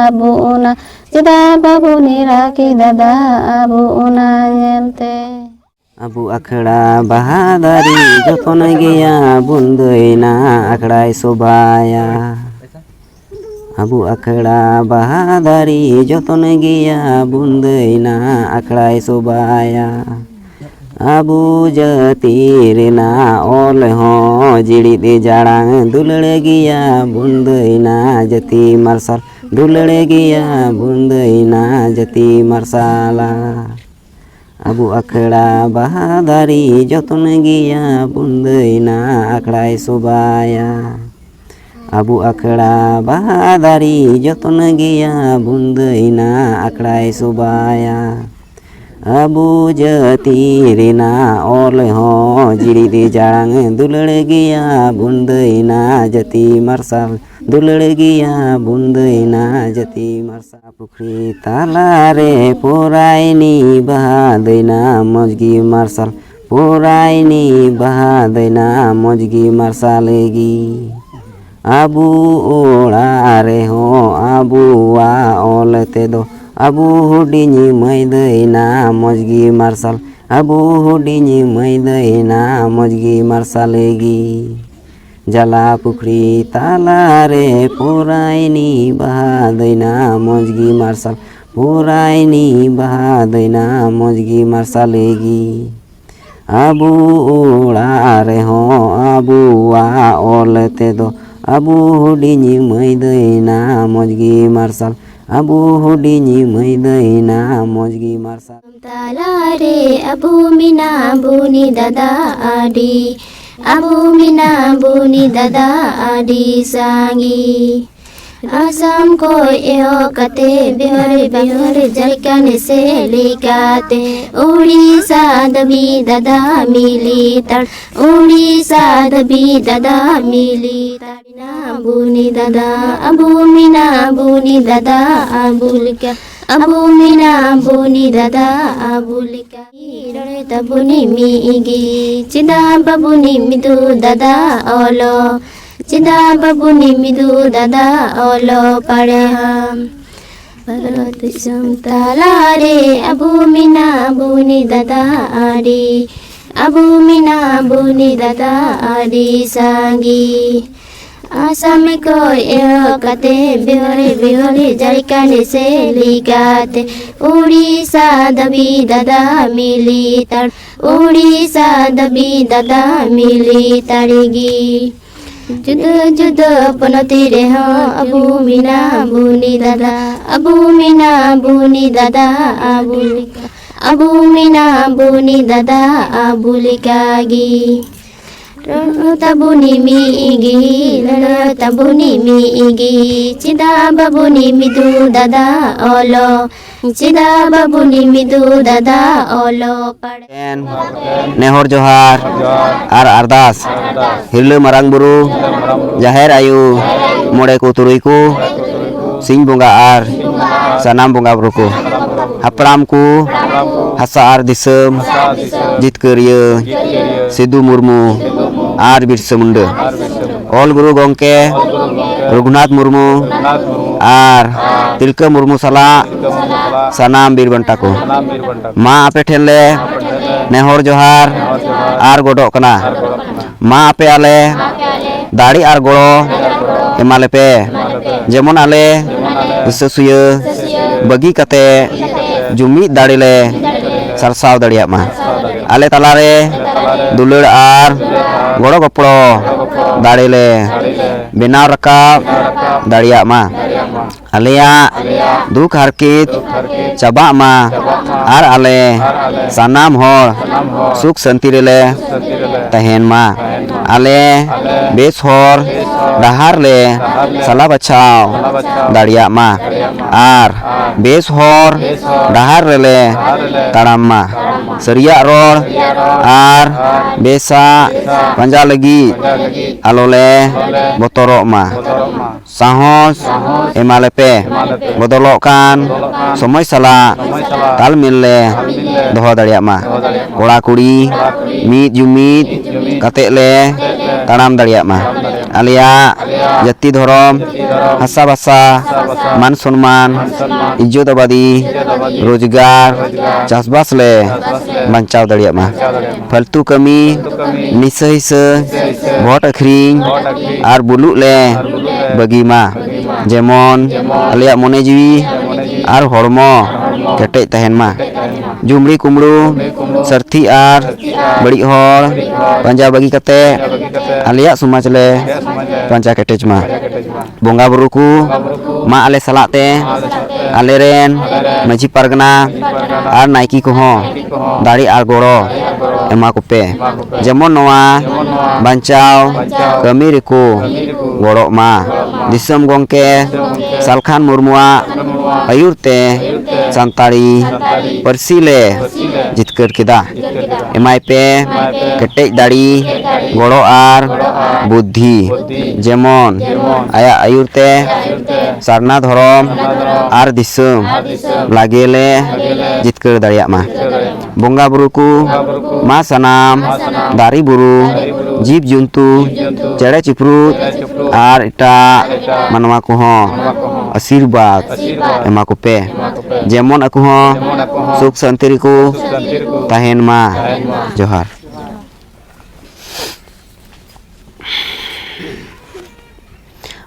ᱟᱵᱚ ᱚᱱᱟ, ᱪᱮᱫᱟᱜ ᱵᱟᱵᱚᱱ ᱨᱟᱜ ᱠᱮᱫᱟ ᱫᱟ ᱟᱵᱚ ᱚᱱᱟ ᱧᱮᱞᱛᱮ? ᱟᱵᱚ ᱟᱠᱷᱲᱟ ᱵᱟᱦᱟ ᱫᱟᱨᱮ ᱡᱚᱛᱚᱱ ᱜᱮᱭᱟ ᱵᱚᱱ ᱫᱟᱹᱭᱱᱟ ᱟᱠᱷᱲᱟᱭ ᱥᱚᱵᱷᱟᱭᱟ᱾ ᱟᱵᱚ ᱟᱠᱷᱲᱟ ᱵᱟᱦᱟ ᱫᱟᱨᱮ ᱡᱚᱛᱚᱱ ᱜᱮᱭᱟ ᱵᱚᱱ ᱫᱟᱹᱭᱱᱟ ᱟᱠᱷᱲᱟᱭ ᱥᱚᱵᱷᱟᱭᱟ᱾ ᱟᱵᱚ ᱡᱟᱹᱛᱤ ᱨᱮᱱᱟᱜ ᱚᱞ ᱦᱚᱸ ᱡᱤᱲᱤᱫ ᱡᱟᱲᱟᱝ ᱫᱩᱞᱟᱹᱲ ᱜᱮᱭᱟ ᱵᱚᱱ ᱫᱟᱹᱭᱱᱟ ᱡᱟᱹᱛᱤ ᱢᱟᱨᱥᱟᱞ, ᱫᱩᱞᱟᱹᱲ ᱜᱮᱭᱟ ᱵᱚᱱ ᱫᱟᱹᱭᱱᱟ ᱡᱟᱹᱛᱤ ᱢᱟᱨᱥᱟᱞᱟ᱾ ᱟᱵᱚ ᱟᱠᱷᱲᱟ ᱵᱟᱦᱟ ᱫᱟᱨᱮ ᱡᱚᱛᱚᱱ ᱜᱮᱭᱟ ᱵᱚᱱ ᱫᱟᱹᱭᱱᱟ ᱟᱠᱷᱲᱟᱭ ᱥᱚᱵᱷᱟᱭᱟ᱾ ᱟᱵᱚ ᱟᱠᱷᱲᱟ ᱵᱟᱦᱟ ᱫᱟᱨᱮ ᱡᱚᱛᱚᱱ ᱜᱮᱭᱟ ᱵᱚᱱ ᱫᱟᱹᱭᱱᱟ ᱟᱠᱷᱲᱟᱭ ᱥᱚᱵᱷᱟᱭᱟ᱾ ᱟᱵᱚ ᱡᱟᱹᱛᱤ ᱨᱮᱱᱟᱜ ᱚᱞ ᱦᱚᱸ ᱡᱤᱲᱤᱫ ᱡᱟᱲᱟᱝ ᱫᱩᱞᱟᱹᱲ ᱜᱮᱭᱟ ᱵᱚᱱ ᱫᱟᱹᱭᱱᱟ ᱡᱟᱹᱛᱤ ᱢᱟᱨᱥᱟᱞ, ᱫᱩᱞᱟᱹᱲ ᱜᱮᱭᱟ ᱵᱚᱱ ᱫᱟᱹᱭᱱᱟ ᱡᱟᱹᱛᱤ ᱢᱟᱨᱥᱟᱞ᱾ ᱯᱩᱠᱷᱨᱤ ᱛᱟᱞᱟᱨᱮ ᱯᱚᱨᱟᱭᱱᱤ ᱵᱟᱦᱟ ᱫᱟᱹᱭᱱᱟ ᱢᱚᱡᱽ ᱜᱮ ᱢᱟᱨᱥᱟᱞ, ᱯᱚᱨᱟᱭᱱᱤ ᱵᱟᱦᱟ ᱫᱟᱹᱭᱱᱟ ᱢᱚᱡᱽ ᱜᱮ ᱢᱟᱨᱥᱟᱞ ᱜᱮ᱾ ᱟᱵᱚ ᱚᱲᱟᱜ ᱨᱮᱦᱚᱸ ᱟᱵᱚᱣᱟᱜ ᱚᱞ ᱛᱮᱫᱚ ᱟᱵᱚ ᱦᱩᱰᱤᱧ ᱢᱟᱹᱭ ᱫᱟᱹᱭᱱᱟ ᱢᱚᱡᱽ ᱜᱮ ᱢᱟᱨᱥᱟᱞ, ᱟᱵᱚ ᱦᱩᱰᱤᱧ ᱢᱟᱹᱭ ᱫᱟᱹᱭᱱᱟ ᱢᱚᱡᱽ ᱜᱮ ᱢᱟᱨᱥᱟᱞ ᱜᱮ᱾ ᱡᱟᱞᱟ ᱯᱩᱠᱷᱨᱤ ᱛᱟᱞᱟᱨᱮ ᱯᱚᱨᱟᱭᱱᱤ ᱵᱟᱦᱟ ᱫᱟᱹᱭᱱᱟ ᱢᱚᱡᱽ ᱜᱮ ᱢᱟᱨᱥᱟᱞ, ᱯᱚᱨᱟᱭᱱᱤ ᱵᱟᱦᱟ ᱫᱟᱹᱭᱱᱟ ᱢᱚᱡᱽ ᱜᱮ ᱢᱟᱨᱥᱟᱞ ᱜᱮ᱾ ᱟᱵᱚ ᱚᱲᱟᱜ ᱨᱮᱦᱚᱸ ᱟᱵᱚᱣᱟᱜ ᱚᱞ ᱛᱮᱫᱚ ᱟᱵᱚ ᱦᱩᱰᱤᱧ ᱢᱟᱹᱭ ᱫᱟᱹᱭᱱᱟ ᱢᱚᱡᱽ ᱜᱮ ᱢᱟᱨᱥᱟᱞ, ᱟᱵᱚ ᱦᱩᱰᱤᱧ ᱢᱟᱹᱭ ᱫᱟᱹᱭᱱᱟ ᱢᱚᱡᱽ ᱜᱮ ᱢᱟᱨᱥᱟᱞ᱾ ᱛᱟᱞᱟᱨᱮ ᱟᱵᱚ ᱢᱮᱱᱟᱜ ᱵᱚᱱᱤ ᱫᱟᱫᱟ ᱟᱹᱰᱤ, ᱟᱵᱚ ᱢᱮᱱᱟᱜ ᱵᱚᱱᱤ ᱫᱟᱫᱟ ᱟᱹᱰᱤ ᱥᱟᱸᱜᱮ᱾ ᱟᱥᱟᱢ ᱠᱷᱚᱡ ᱮᱦᱚᱵ ᱠᱟᱛᱮ ᱵᱤᱦᱟᱨ, ᱵᱤᱦᱟᱨ ᱡᱷᱟᱲᱠᱷᱚᱸᱰ ᱥᱮᱫ ᱞᱮᱠᱟᱛᱮ ᱩᱲᱤᱥᱥᱟ ᱫᱷᱟᱹᱵᱤᱡ ᱫᱟᱫᱟ ᱢᱤᱞᱤ ᱛᱟᱲ, ᱩᱲᱤᱥᱥᱟ ᱫᱷᱟᱹᱵᱤᱡ ᱫᱟᱫᱟ ᱢᱤᱞᱤ ᱛᱟᱲ᱾ ᱢᱮᱱᱟᱜ ᱵᱚᱱᱤ ᱫᱟᱫᱟ, ᱟᱵᱚ ᱢᱮᱱᱟᱜ ᱵᱚᱱᱤ ᱫᱟᱫᱟ, ᱟᱵᱚ ᱞᱮᱠᱟ ᱟᱵᱚ ᱢᱮᱱᱟᱜ ᱵᱚᱱᱤ ᱫᱟᱫᱟ, ᱟᱵᱚ ᱞᱮᱠᱟ ᱨᱚᱲ ᱛᱟᱵᱚᱱᱤ ᱢᱤᱫ ᱜᱮ᱾ ᱪᱮᱫᱟᱜ ᱵᱟᱵᱚᱱᱤ ᱢᱤᱫᱚᱜ ᱫᱟᱫᱟ ᱚᱞᱚᱜ? ᱪᱮᱫᱟᱜ ᱵᱟᱵᱚᱱᱤ ᱢᱤᱫᱚᱜ ᱫᱟᱫᱟ ᱚᱞᱚᱜ ᱯᱟᱲᱦᱟᱣ? ᱵᱷᱟᱨᱚᱛ ᱫᱤᱥᱚᱢ ᱛᱟᱞᱟᱨᱮ ᱟᱵᱚ ᱢᱮᱱᱟᱜ ᱵᱚᱱᱤ ᱫᱟᱫᱟ ᱟᱹᱰᱤ, ᱟᱵᱚ ᱢᱮᱱᱟᱜ ᱵᱚᱱᱤ ᱫᱟᱫᱟ ᱟᱹᱰᱤ ᱥᱟᱸᱜᱮ᱾ ᱟᱥᱟᱢ ᱠᱷᱚᱡ ᱮᱦᱚᱵ ᱠᱟᱛᱮ ᱵᱤᱦᱟᱨ, ᱵᱤᱦᱟᱨ ᱡᱷᱟᱲᱠᱷᱚᱸᱰ ᱥᱮᱫ ᱞᱮᱠᱟᱛᱮ ᱩᱲᱤᱥᱥᱟ ᱫᱷᱟᱹᱵᱤᱡ ᱫᱟᱫᱟ ᱢᱤᱞᱤ ᱛᱟᱲ, ᱩᱲᱤᱥᱥᱟ ᱫᱷᱟᱹᱵᱤᱡ ᱫᱟᱫᱟ ᱢᱤᱞᱤ ᱛᱟᱲ ᱜᱮ᱾ ᱡᱩᱫᱟᱹ ᱡᱩᱫᱟᱹ ᱯᱚᱱᱚᱛ ᱨᱮᱦᱚᱸ ᱟᱵᱚ ᱢᱮᱱᱟᱜ ᱵᱚᱱᱤ ᱫᱟᱫᱟ, ᱟᱵᱚ ᱢᱮᱱᱟᱜ ᱵᱚᱱᱤ ᱫᱟᱫᱟ, ᱟᱵᱚ ᱞᱮᱠᱟ ᱟᱵᱚ ᱢᱮᱱᱟᱜ ᱵᱚᱱᱤ ᱫᱟᱫᱟ, ᱟᱵᱚ ᱞᱮᱠᱟ ᱜᱮ᱾ ᱨᱚᱲ ᱛᱟᱵᱚᱱᱤ ᱢᱤᱫ ᱜᱮ, ᱨᱚᱲ ᱛᱟᱵᱚᱱᱤ ᱢᱤᱫ ᱜᱮ᱾ ᱪᱮᱫᱟᱜ ᱵᱟᱵᱚᱱᱤ ᱢᱤᱫᱚᱜ ᱫᱟᱫᱟ ᱚᱞᱚᱜ? ᱪᱮᱫᱟᱜ ᱵᱟᱵᱚᱱᱤ ᱢᱤᱫᱚᱜ ᱫᱟᱫᱟ ᱚᱞᱚᱜ ᱯᱟᱲᱦᱟᱜ? ᱱᱮᱦᱚᱨ ᱡᱚᱦᱟᱨ ᱟᱨ ᱟᱨᱫᱟᱥ ᱦᱤᱨᱞᱟᱹ ᱢᱟᱨᱟᱝ ᱵᱩᱨᱩ, ᱡᱟᱦᱮᱨ ᱟᱭᱳ, ᱢᱚᱬᱮ ᱠᱚ ᱛᱩᱨᱩᱭ ᱠᱚ, ᱥᱤᱧ ᱵᱚᱸᱜᱟ ᱟᱨ ᱥᱟᱱᱟᱢ ᱵᱚᱸᱜᱟ ᱵᱩᱨᱩ ᱠᱚ, ᱦᱟᱯᱲᱟᱢ ᱠᱚ, ᱦᱟᱥᱟ ᱟᱨ ᱫᱤᱥᱚᱢ ᱡᱤᱛᱠᱟᱹᱨᱤᱭᱟᱹ ᱥᱤᱫᱩ ᱢᱩᱨᱢᱩ ᱟᱨ ᱵᱤᱨᱥᱟᱹ ᱢᱩᱱᱰᱟᱹ, ᱚᱞ ᱜᱩᱨᱩ ᱜᱚᱢᱠᱮ ᱨᱚᱜᱷᱩᱱᱟᱛᱷ ᱢᱩᱨᱢᱩ ᱟᱨ ᱛᱤᱞᱠᱟᱹ ᱢᱩᱨᱢᱩ ᱥᱟᱞᱟᱜ ᱥᱟᱱᱟᱢ ᱵᱤᱨ ᱵᱟᱱᱴᱟ ᱠᱚ, ᱢᱟ ᱟᱯᱮ ᱴᱷᱮᱱ ᱞᱮ ᱱᱮᱦᱚᱨ ᱡᱚᱦᱟᱨ ᱟᱨ ᱜᱚᱰᱚᱜ ᱠᱟᱱᱟ᱾ ᱢᱟ ᱟᱯᱮ ᱟᱞᱮ ᱫᱟᱲᱮ ᱟᱨ ᱜᱚᱲᱚ ᱮᱢᱟ ᱞᱮᱯᱮ, ᱡᱮᱢᱚᱱ ᱟᱞᱮ ᱦᱤᱥᱟᱹ ᱥᱩᱭᱟᱹ ᱵᱟᱹᱜᱤ ᱠᱟᱛᱮ ᱡᱩᱢᱤᱫ ᱫᱟᱲᱮ ᱞᱮ ᱥᱟᱨᱥᱟᱣ ᱫᱟᱲᱮᱭᱟᱜ ᱢᱟ᱾ ᱟᱞᱮ ᱛᱟᱞᱟᱨᱮ ᱫᱩᱞᱟᱹᱲ ᱟᱨ ᱜᱚᱲᱚ ᱜᱚᱯᱚᱲᱚ ᱫᱟᱲᱮ ᱞᱮ ᱵᱮᱱᱟᱣ ᱨᱟᱠᱟᱵ ᱫᱟᱲᱮᱭᱟᱜ ᱢᱟ᱾ ᱟᱞᱮᱭᱟᱜ ᱫᱩᱠ ᱦᱟᱨᱠᱮᱛ ᱪᱟᱵᱟᱜ ᱢᱟ ᱟᱨ ᱟᱞᱮ ᱥᱟᱱᱟᱢ ᱦᱚᱲ ᱥᱩᱠ ᱥᱟᱱᱛᱤ ᱨᱮᱞᱮ ᱛᱟᱦᱮᱱ ᱢᱟ᱾ ᱟᱞᱮ ᱵᱮᱥ ᱦᱚᱨ ᱰᱟᱦᱟᱨ ᱞᱮ ᱥᱟᱞᱟ ᱵᱟᱪᱷᱟᱣ ᱫᱟᱲᱮᱭᱟᱜ ᱢᱟ ᱟᱨ ᱵᱮᱥ ᱦᱚᱨ ᱰᱟᱦᱟᱨ ᱨᱮᱞᱮ ᱛᱟᱲᱟᱢ ᱢᱟ᱾ ᱥᱟᱹᱨᱤᱭᱟᱜ ᱨᱚᱲ ᱟᱨ ᱵᱮᱥᱟᱜ ᱯᱟᱸᱡᱟ ᱞᱟᱹᱜᱤᱫ ᱟᱞᱚᱞᱮ ᱵᱚᱛᱚᱨᱚᱜ ᱢᱟ᱾ ᱥᱟᱦᱚᱥ ᱮᱢᱟᱞᱮᱯᱮ᱾ ᱵᱚᱫᱚᱞᱚᱜ ᱠᱟᱱ ᱥᱚᱢᱚᱭ ᱥᱟᱞᱟᱜ ᱛᱟᱞᱢᱮᱞ ᱞᱮ ᱫᱚᱦᱚ ᱫᱟᱲᱮᱭᱟᱜ ᱢᱟ᱾ ᱠᱚᱲᱟ ᱠᱩᱲᱤ ᱢᱤᱫ ᱡᱩᱢᱤᱫ ᱠᱟᱛᱮ ᱞᱮ ᱛᱟᱲᱟᱢ ᱫᱟᱲᱮᱭᱟᱜ ᱢᱟ᱾ ᱟᱞᱮᱭᱟᱜ ᱡᱟᱹᱛᱤ ᱫᱷᱚᱨᱚᱢ, ᱦᱟᱥᱟ ᱵᱷᱟᱥᱟ, ᱢᱟᱱ ᱥᱚᱱᱢᱟᱱ, ᱤᱡᱽᱡᱚᱛ ᱟᱵᱟᱫᱤ, ᱨᱳᱡᱽᱜᱟᱨ, ᱪᱟᱥᱵᱟᱥ ᱞᱮ ᱵᱟᱧᱪᱟᱣ ᱫᱟᱲᱮᱭᱟᱜ ᱢᱟ᱾ ᱯᱷᱟᱹᱞᱛᱩ ᱠᱟᱹᱢᱤ, ᱱᱤᱥᱟᱹ ᱦᱤᱥᱟᱹ, ᱵᱷᱳᱴ ᱟᱹᱠᱷᱨᱤᱧ ᱟᱨ ᱵᱩᱞᱩᱜ ᱞᱮ ᱵᱟᱹᱜᱤ ᱢᱟ᱾ ᱡᱮᱢᱚᱱ ᱟᱞᱮᱭᱟᱜ ᱢᱚᱱᱮ ᱡᱤᱣᱤ ᱟᱨ ᱦᱚᱲᱢᱚ ᱠᱮᱴᱮᱡ ᱛᱟᱦᱮᱱ ᱢᱟ᱾ ᱡᱩᱢᱲᱤ ᱠᱩᱢᱲᱩ, ᱥᱟᱹᱨᱛᱷᱤ ᱟᱨ ᱵᱟᱹᱲᱤᱡ ᱦᱚᱲ ᱯᱟᱸᱡᱟ ᱵᱟᱹᱜᱤ ᱠᱟᱛᱮ ᱟᱞᱮᱭᱟᱜ ᱥᱚᱢᱟᱡᱽ ᱞᱮ ᱯᱟᱸᱡᱟ ᱠᱮᱴᱮᱡ ᱢᱟ᱾ ᱵᱚᱸᱜᱟ ᱵᱩᱨᱩ ᱠᱚ ᱢᱟ ᱟᱞᱮ ᱥᱟᱞᱟᱜ ᱛᱮ ᱟᱞᱮᱨᱮᱱ ᱢᱟᱹᱡᱷᱤ ᱯᱟᱨᱜᱟᱱᱟ ᱟᱨ ᱱᱟᱭᱠᱮ ᱠᱚᱦᱚᱸ ᱫᱟᱲᱮ ᱟᱨ ᱜᱚᱲᱚ ᱮᱢᱟ ᱠᱚᱯᱮ, ᱡᱮᱢᱚᱱ ᱱᱚᱣᱟ ᱵᱟᱧᱪᱟᱣ ᱠᱟᱹᱢᱤ ᱨᱮᱠᱚ ᱜᱚᱲᱚᱜ ᱢᱟ᱾ ᱫᱤᱥᱚᱢ ᱜᱚᱢᱠᱮ ᱥᱟᱞᱠᱷᱟᱱ ᱢᱩᱨᱢᱩᱣᱟᱜ ᱟᱹᱭᱩᱨ ᱛᱮ ᱥᱟᱱᱛᱟᱲᱤ ᱯᱟᱹᱨᱥᱤ ᱞᱮ ᱡᱤᱛᱠᱟᱹᱨ ᱠᱮᱫᱟ᱾ ᱮᱢᱟᱭ ᱯᱮ ᱠᱮᱴᱮᱡ ᱫᱟᱲᱮ, ᱜᱚᱲᱚ ᱟᱨ ᱵᱩᱫᱽᱫᱷᱤ, ᱡᱮᱢᱚᱱ ᱟᱭᱟᱜ ᱟᱹᱭᱩᱨ ᱛᱮ ᱥᱟᱨᱱᱟ ᱫᱷᱚᱨᱚᱢ ᱟᱨ ᱫᱤᱥᱚᱢ ᱞᱟᱜᱮ ᱞᱮ ᱡᱤᱛᱠᱟᱹᱨ ᱫᱟᱲᱮᱭᱟᱜ ᱢᱟ᱾ ᱵᱚᱸᱜᱟ ᱵᱩᱨᱩ ᱠᱚ ᱢᱟ ᱥᱟᱱᱟᱢ ᱫᱟᱨᱮ ᱵᱩᱨᱩ, ᱡᱤᱵᱽ ᱡᱚᱱᱛᱩ, ᱪᱮᱬᱮ ᱪᱤᱯᱨᱩᱫ ᱟᱨ ᱮᱴᱟᱜ ᱢᱟᱱᱣᱟ ᱠᱚᱦᱚᱸ ᱟᱥᱤᱨᱵᱟᱫᱽ ᱮᱢᱟ ᱠᱚᱯᱮ, ᱡᱮᱢᱚᱱ ᱟᱠᱚ ᱦᱚᱸ ᱥᱩᱠ ᱥᱟᱱᱛᱤ ᱨᱮᱠᱚ ᱛᱟᱦᱮᱱ ᱢᱟ᱾ ᱡᱚᱦᱟᱨ᱾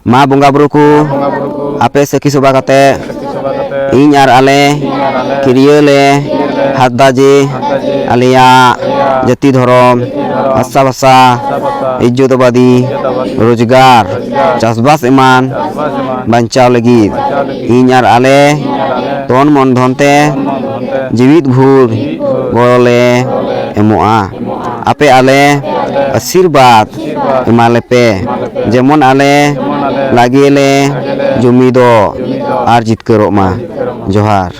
ᱢᱟ ᱵᱚᱸᱜᱟ ᱵᱩᱨᱩ ᱠᱚ, ᱟᱯᱮ ᱥᱟᱹᱠᱷᱤ ᱥᱚᱵᱷᱟ ᱠᱟᱛᱮ ᱤᱧ ᱟᱨ ᱟᱞᱮ ᱠᱤᱨᱭᱟᱹ ᱞᱮ ᱦᱟᱛ ᱫᱟ ᱡᱮ ᱟᱞᱮᱭᱟᱜ ᱡᱟᱹᱛᱤ ᱫᱷᱚᱨᱚᱢ, ᱦᱟᱥᱟ ᱵᱷᱟᱥᱟ, ᱤᱡᱽᱡᱚᱛᱟᱵᱟᱫᱤ ᱨᱳᱡᱽᱜᱟᱨ, ᱪᱟᱥᱵᱟᱥ ᱮᱢᱟᱱ ᱵᱟᱧᱪᱟᱣ ᱞᱟᱹᱜᱤᱫ ᱤᱧ ᱟᱨ ᱟᱞᱮ ᱛᱚᱱ ᱢᱚᱱ ᱫᱷᱚᱱ ᱛᱮ ᱡᱤᱣᱤᱫ ᱵᱷᱳᱨ ᱜᱚᱲᱚ ᱞᱮ ᱮᱢᱚᱜᱼᱟ᱾ ᱟᱯᱮ ᱟᱞᱮ ᱟᱥᱤᱨᱵᱟᱫᱽ ᱮᱢᱟ ᱞᱮᱯᱮ, ᱡᱮᱢᱚᱱ ᱟᱞᱮ ᱞᱟᱜᱮ ᱞᱮ ᱡᱩᱢᱤᱫᱚᱜ ᱟᱨ ᱡᱤᱛᱠᱟᱹᱨᱚᱜ ᱢᱟ᱾ ᱡᱚᱦᱟᱨ᱾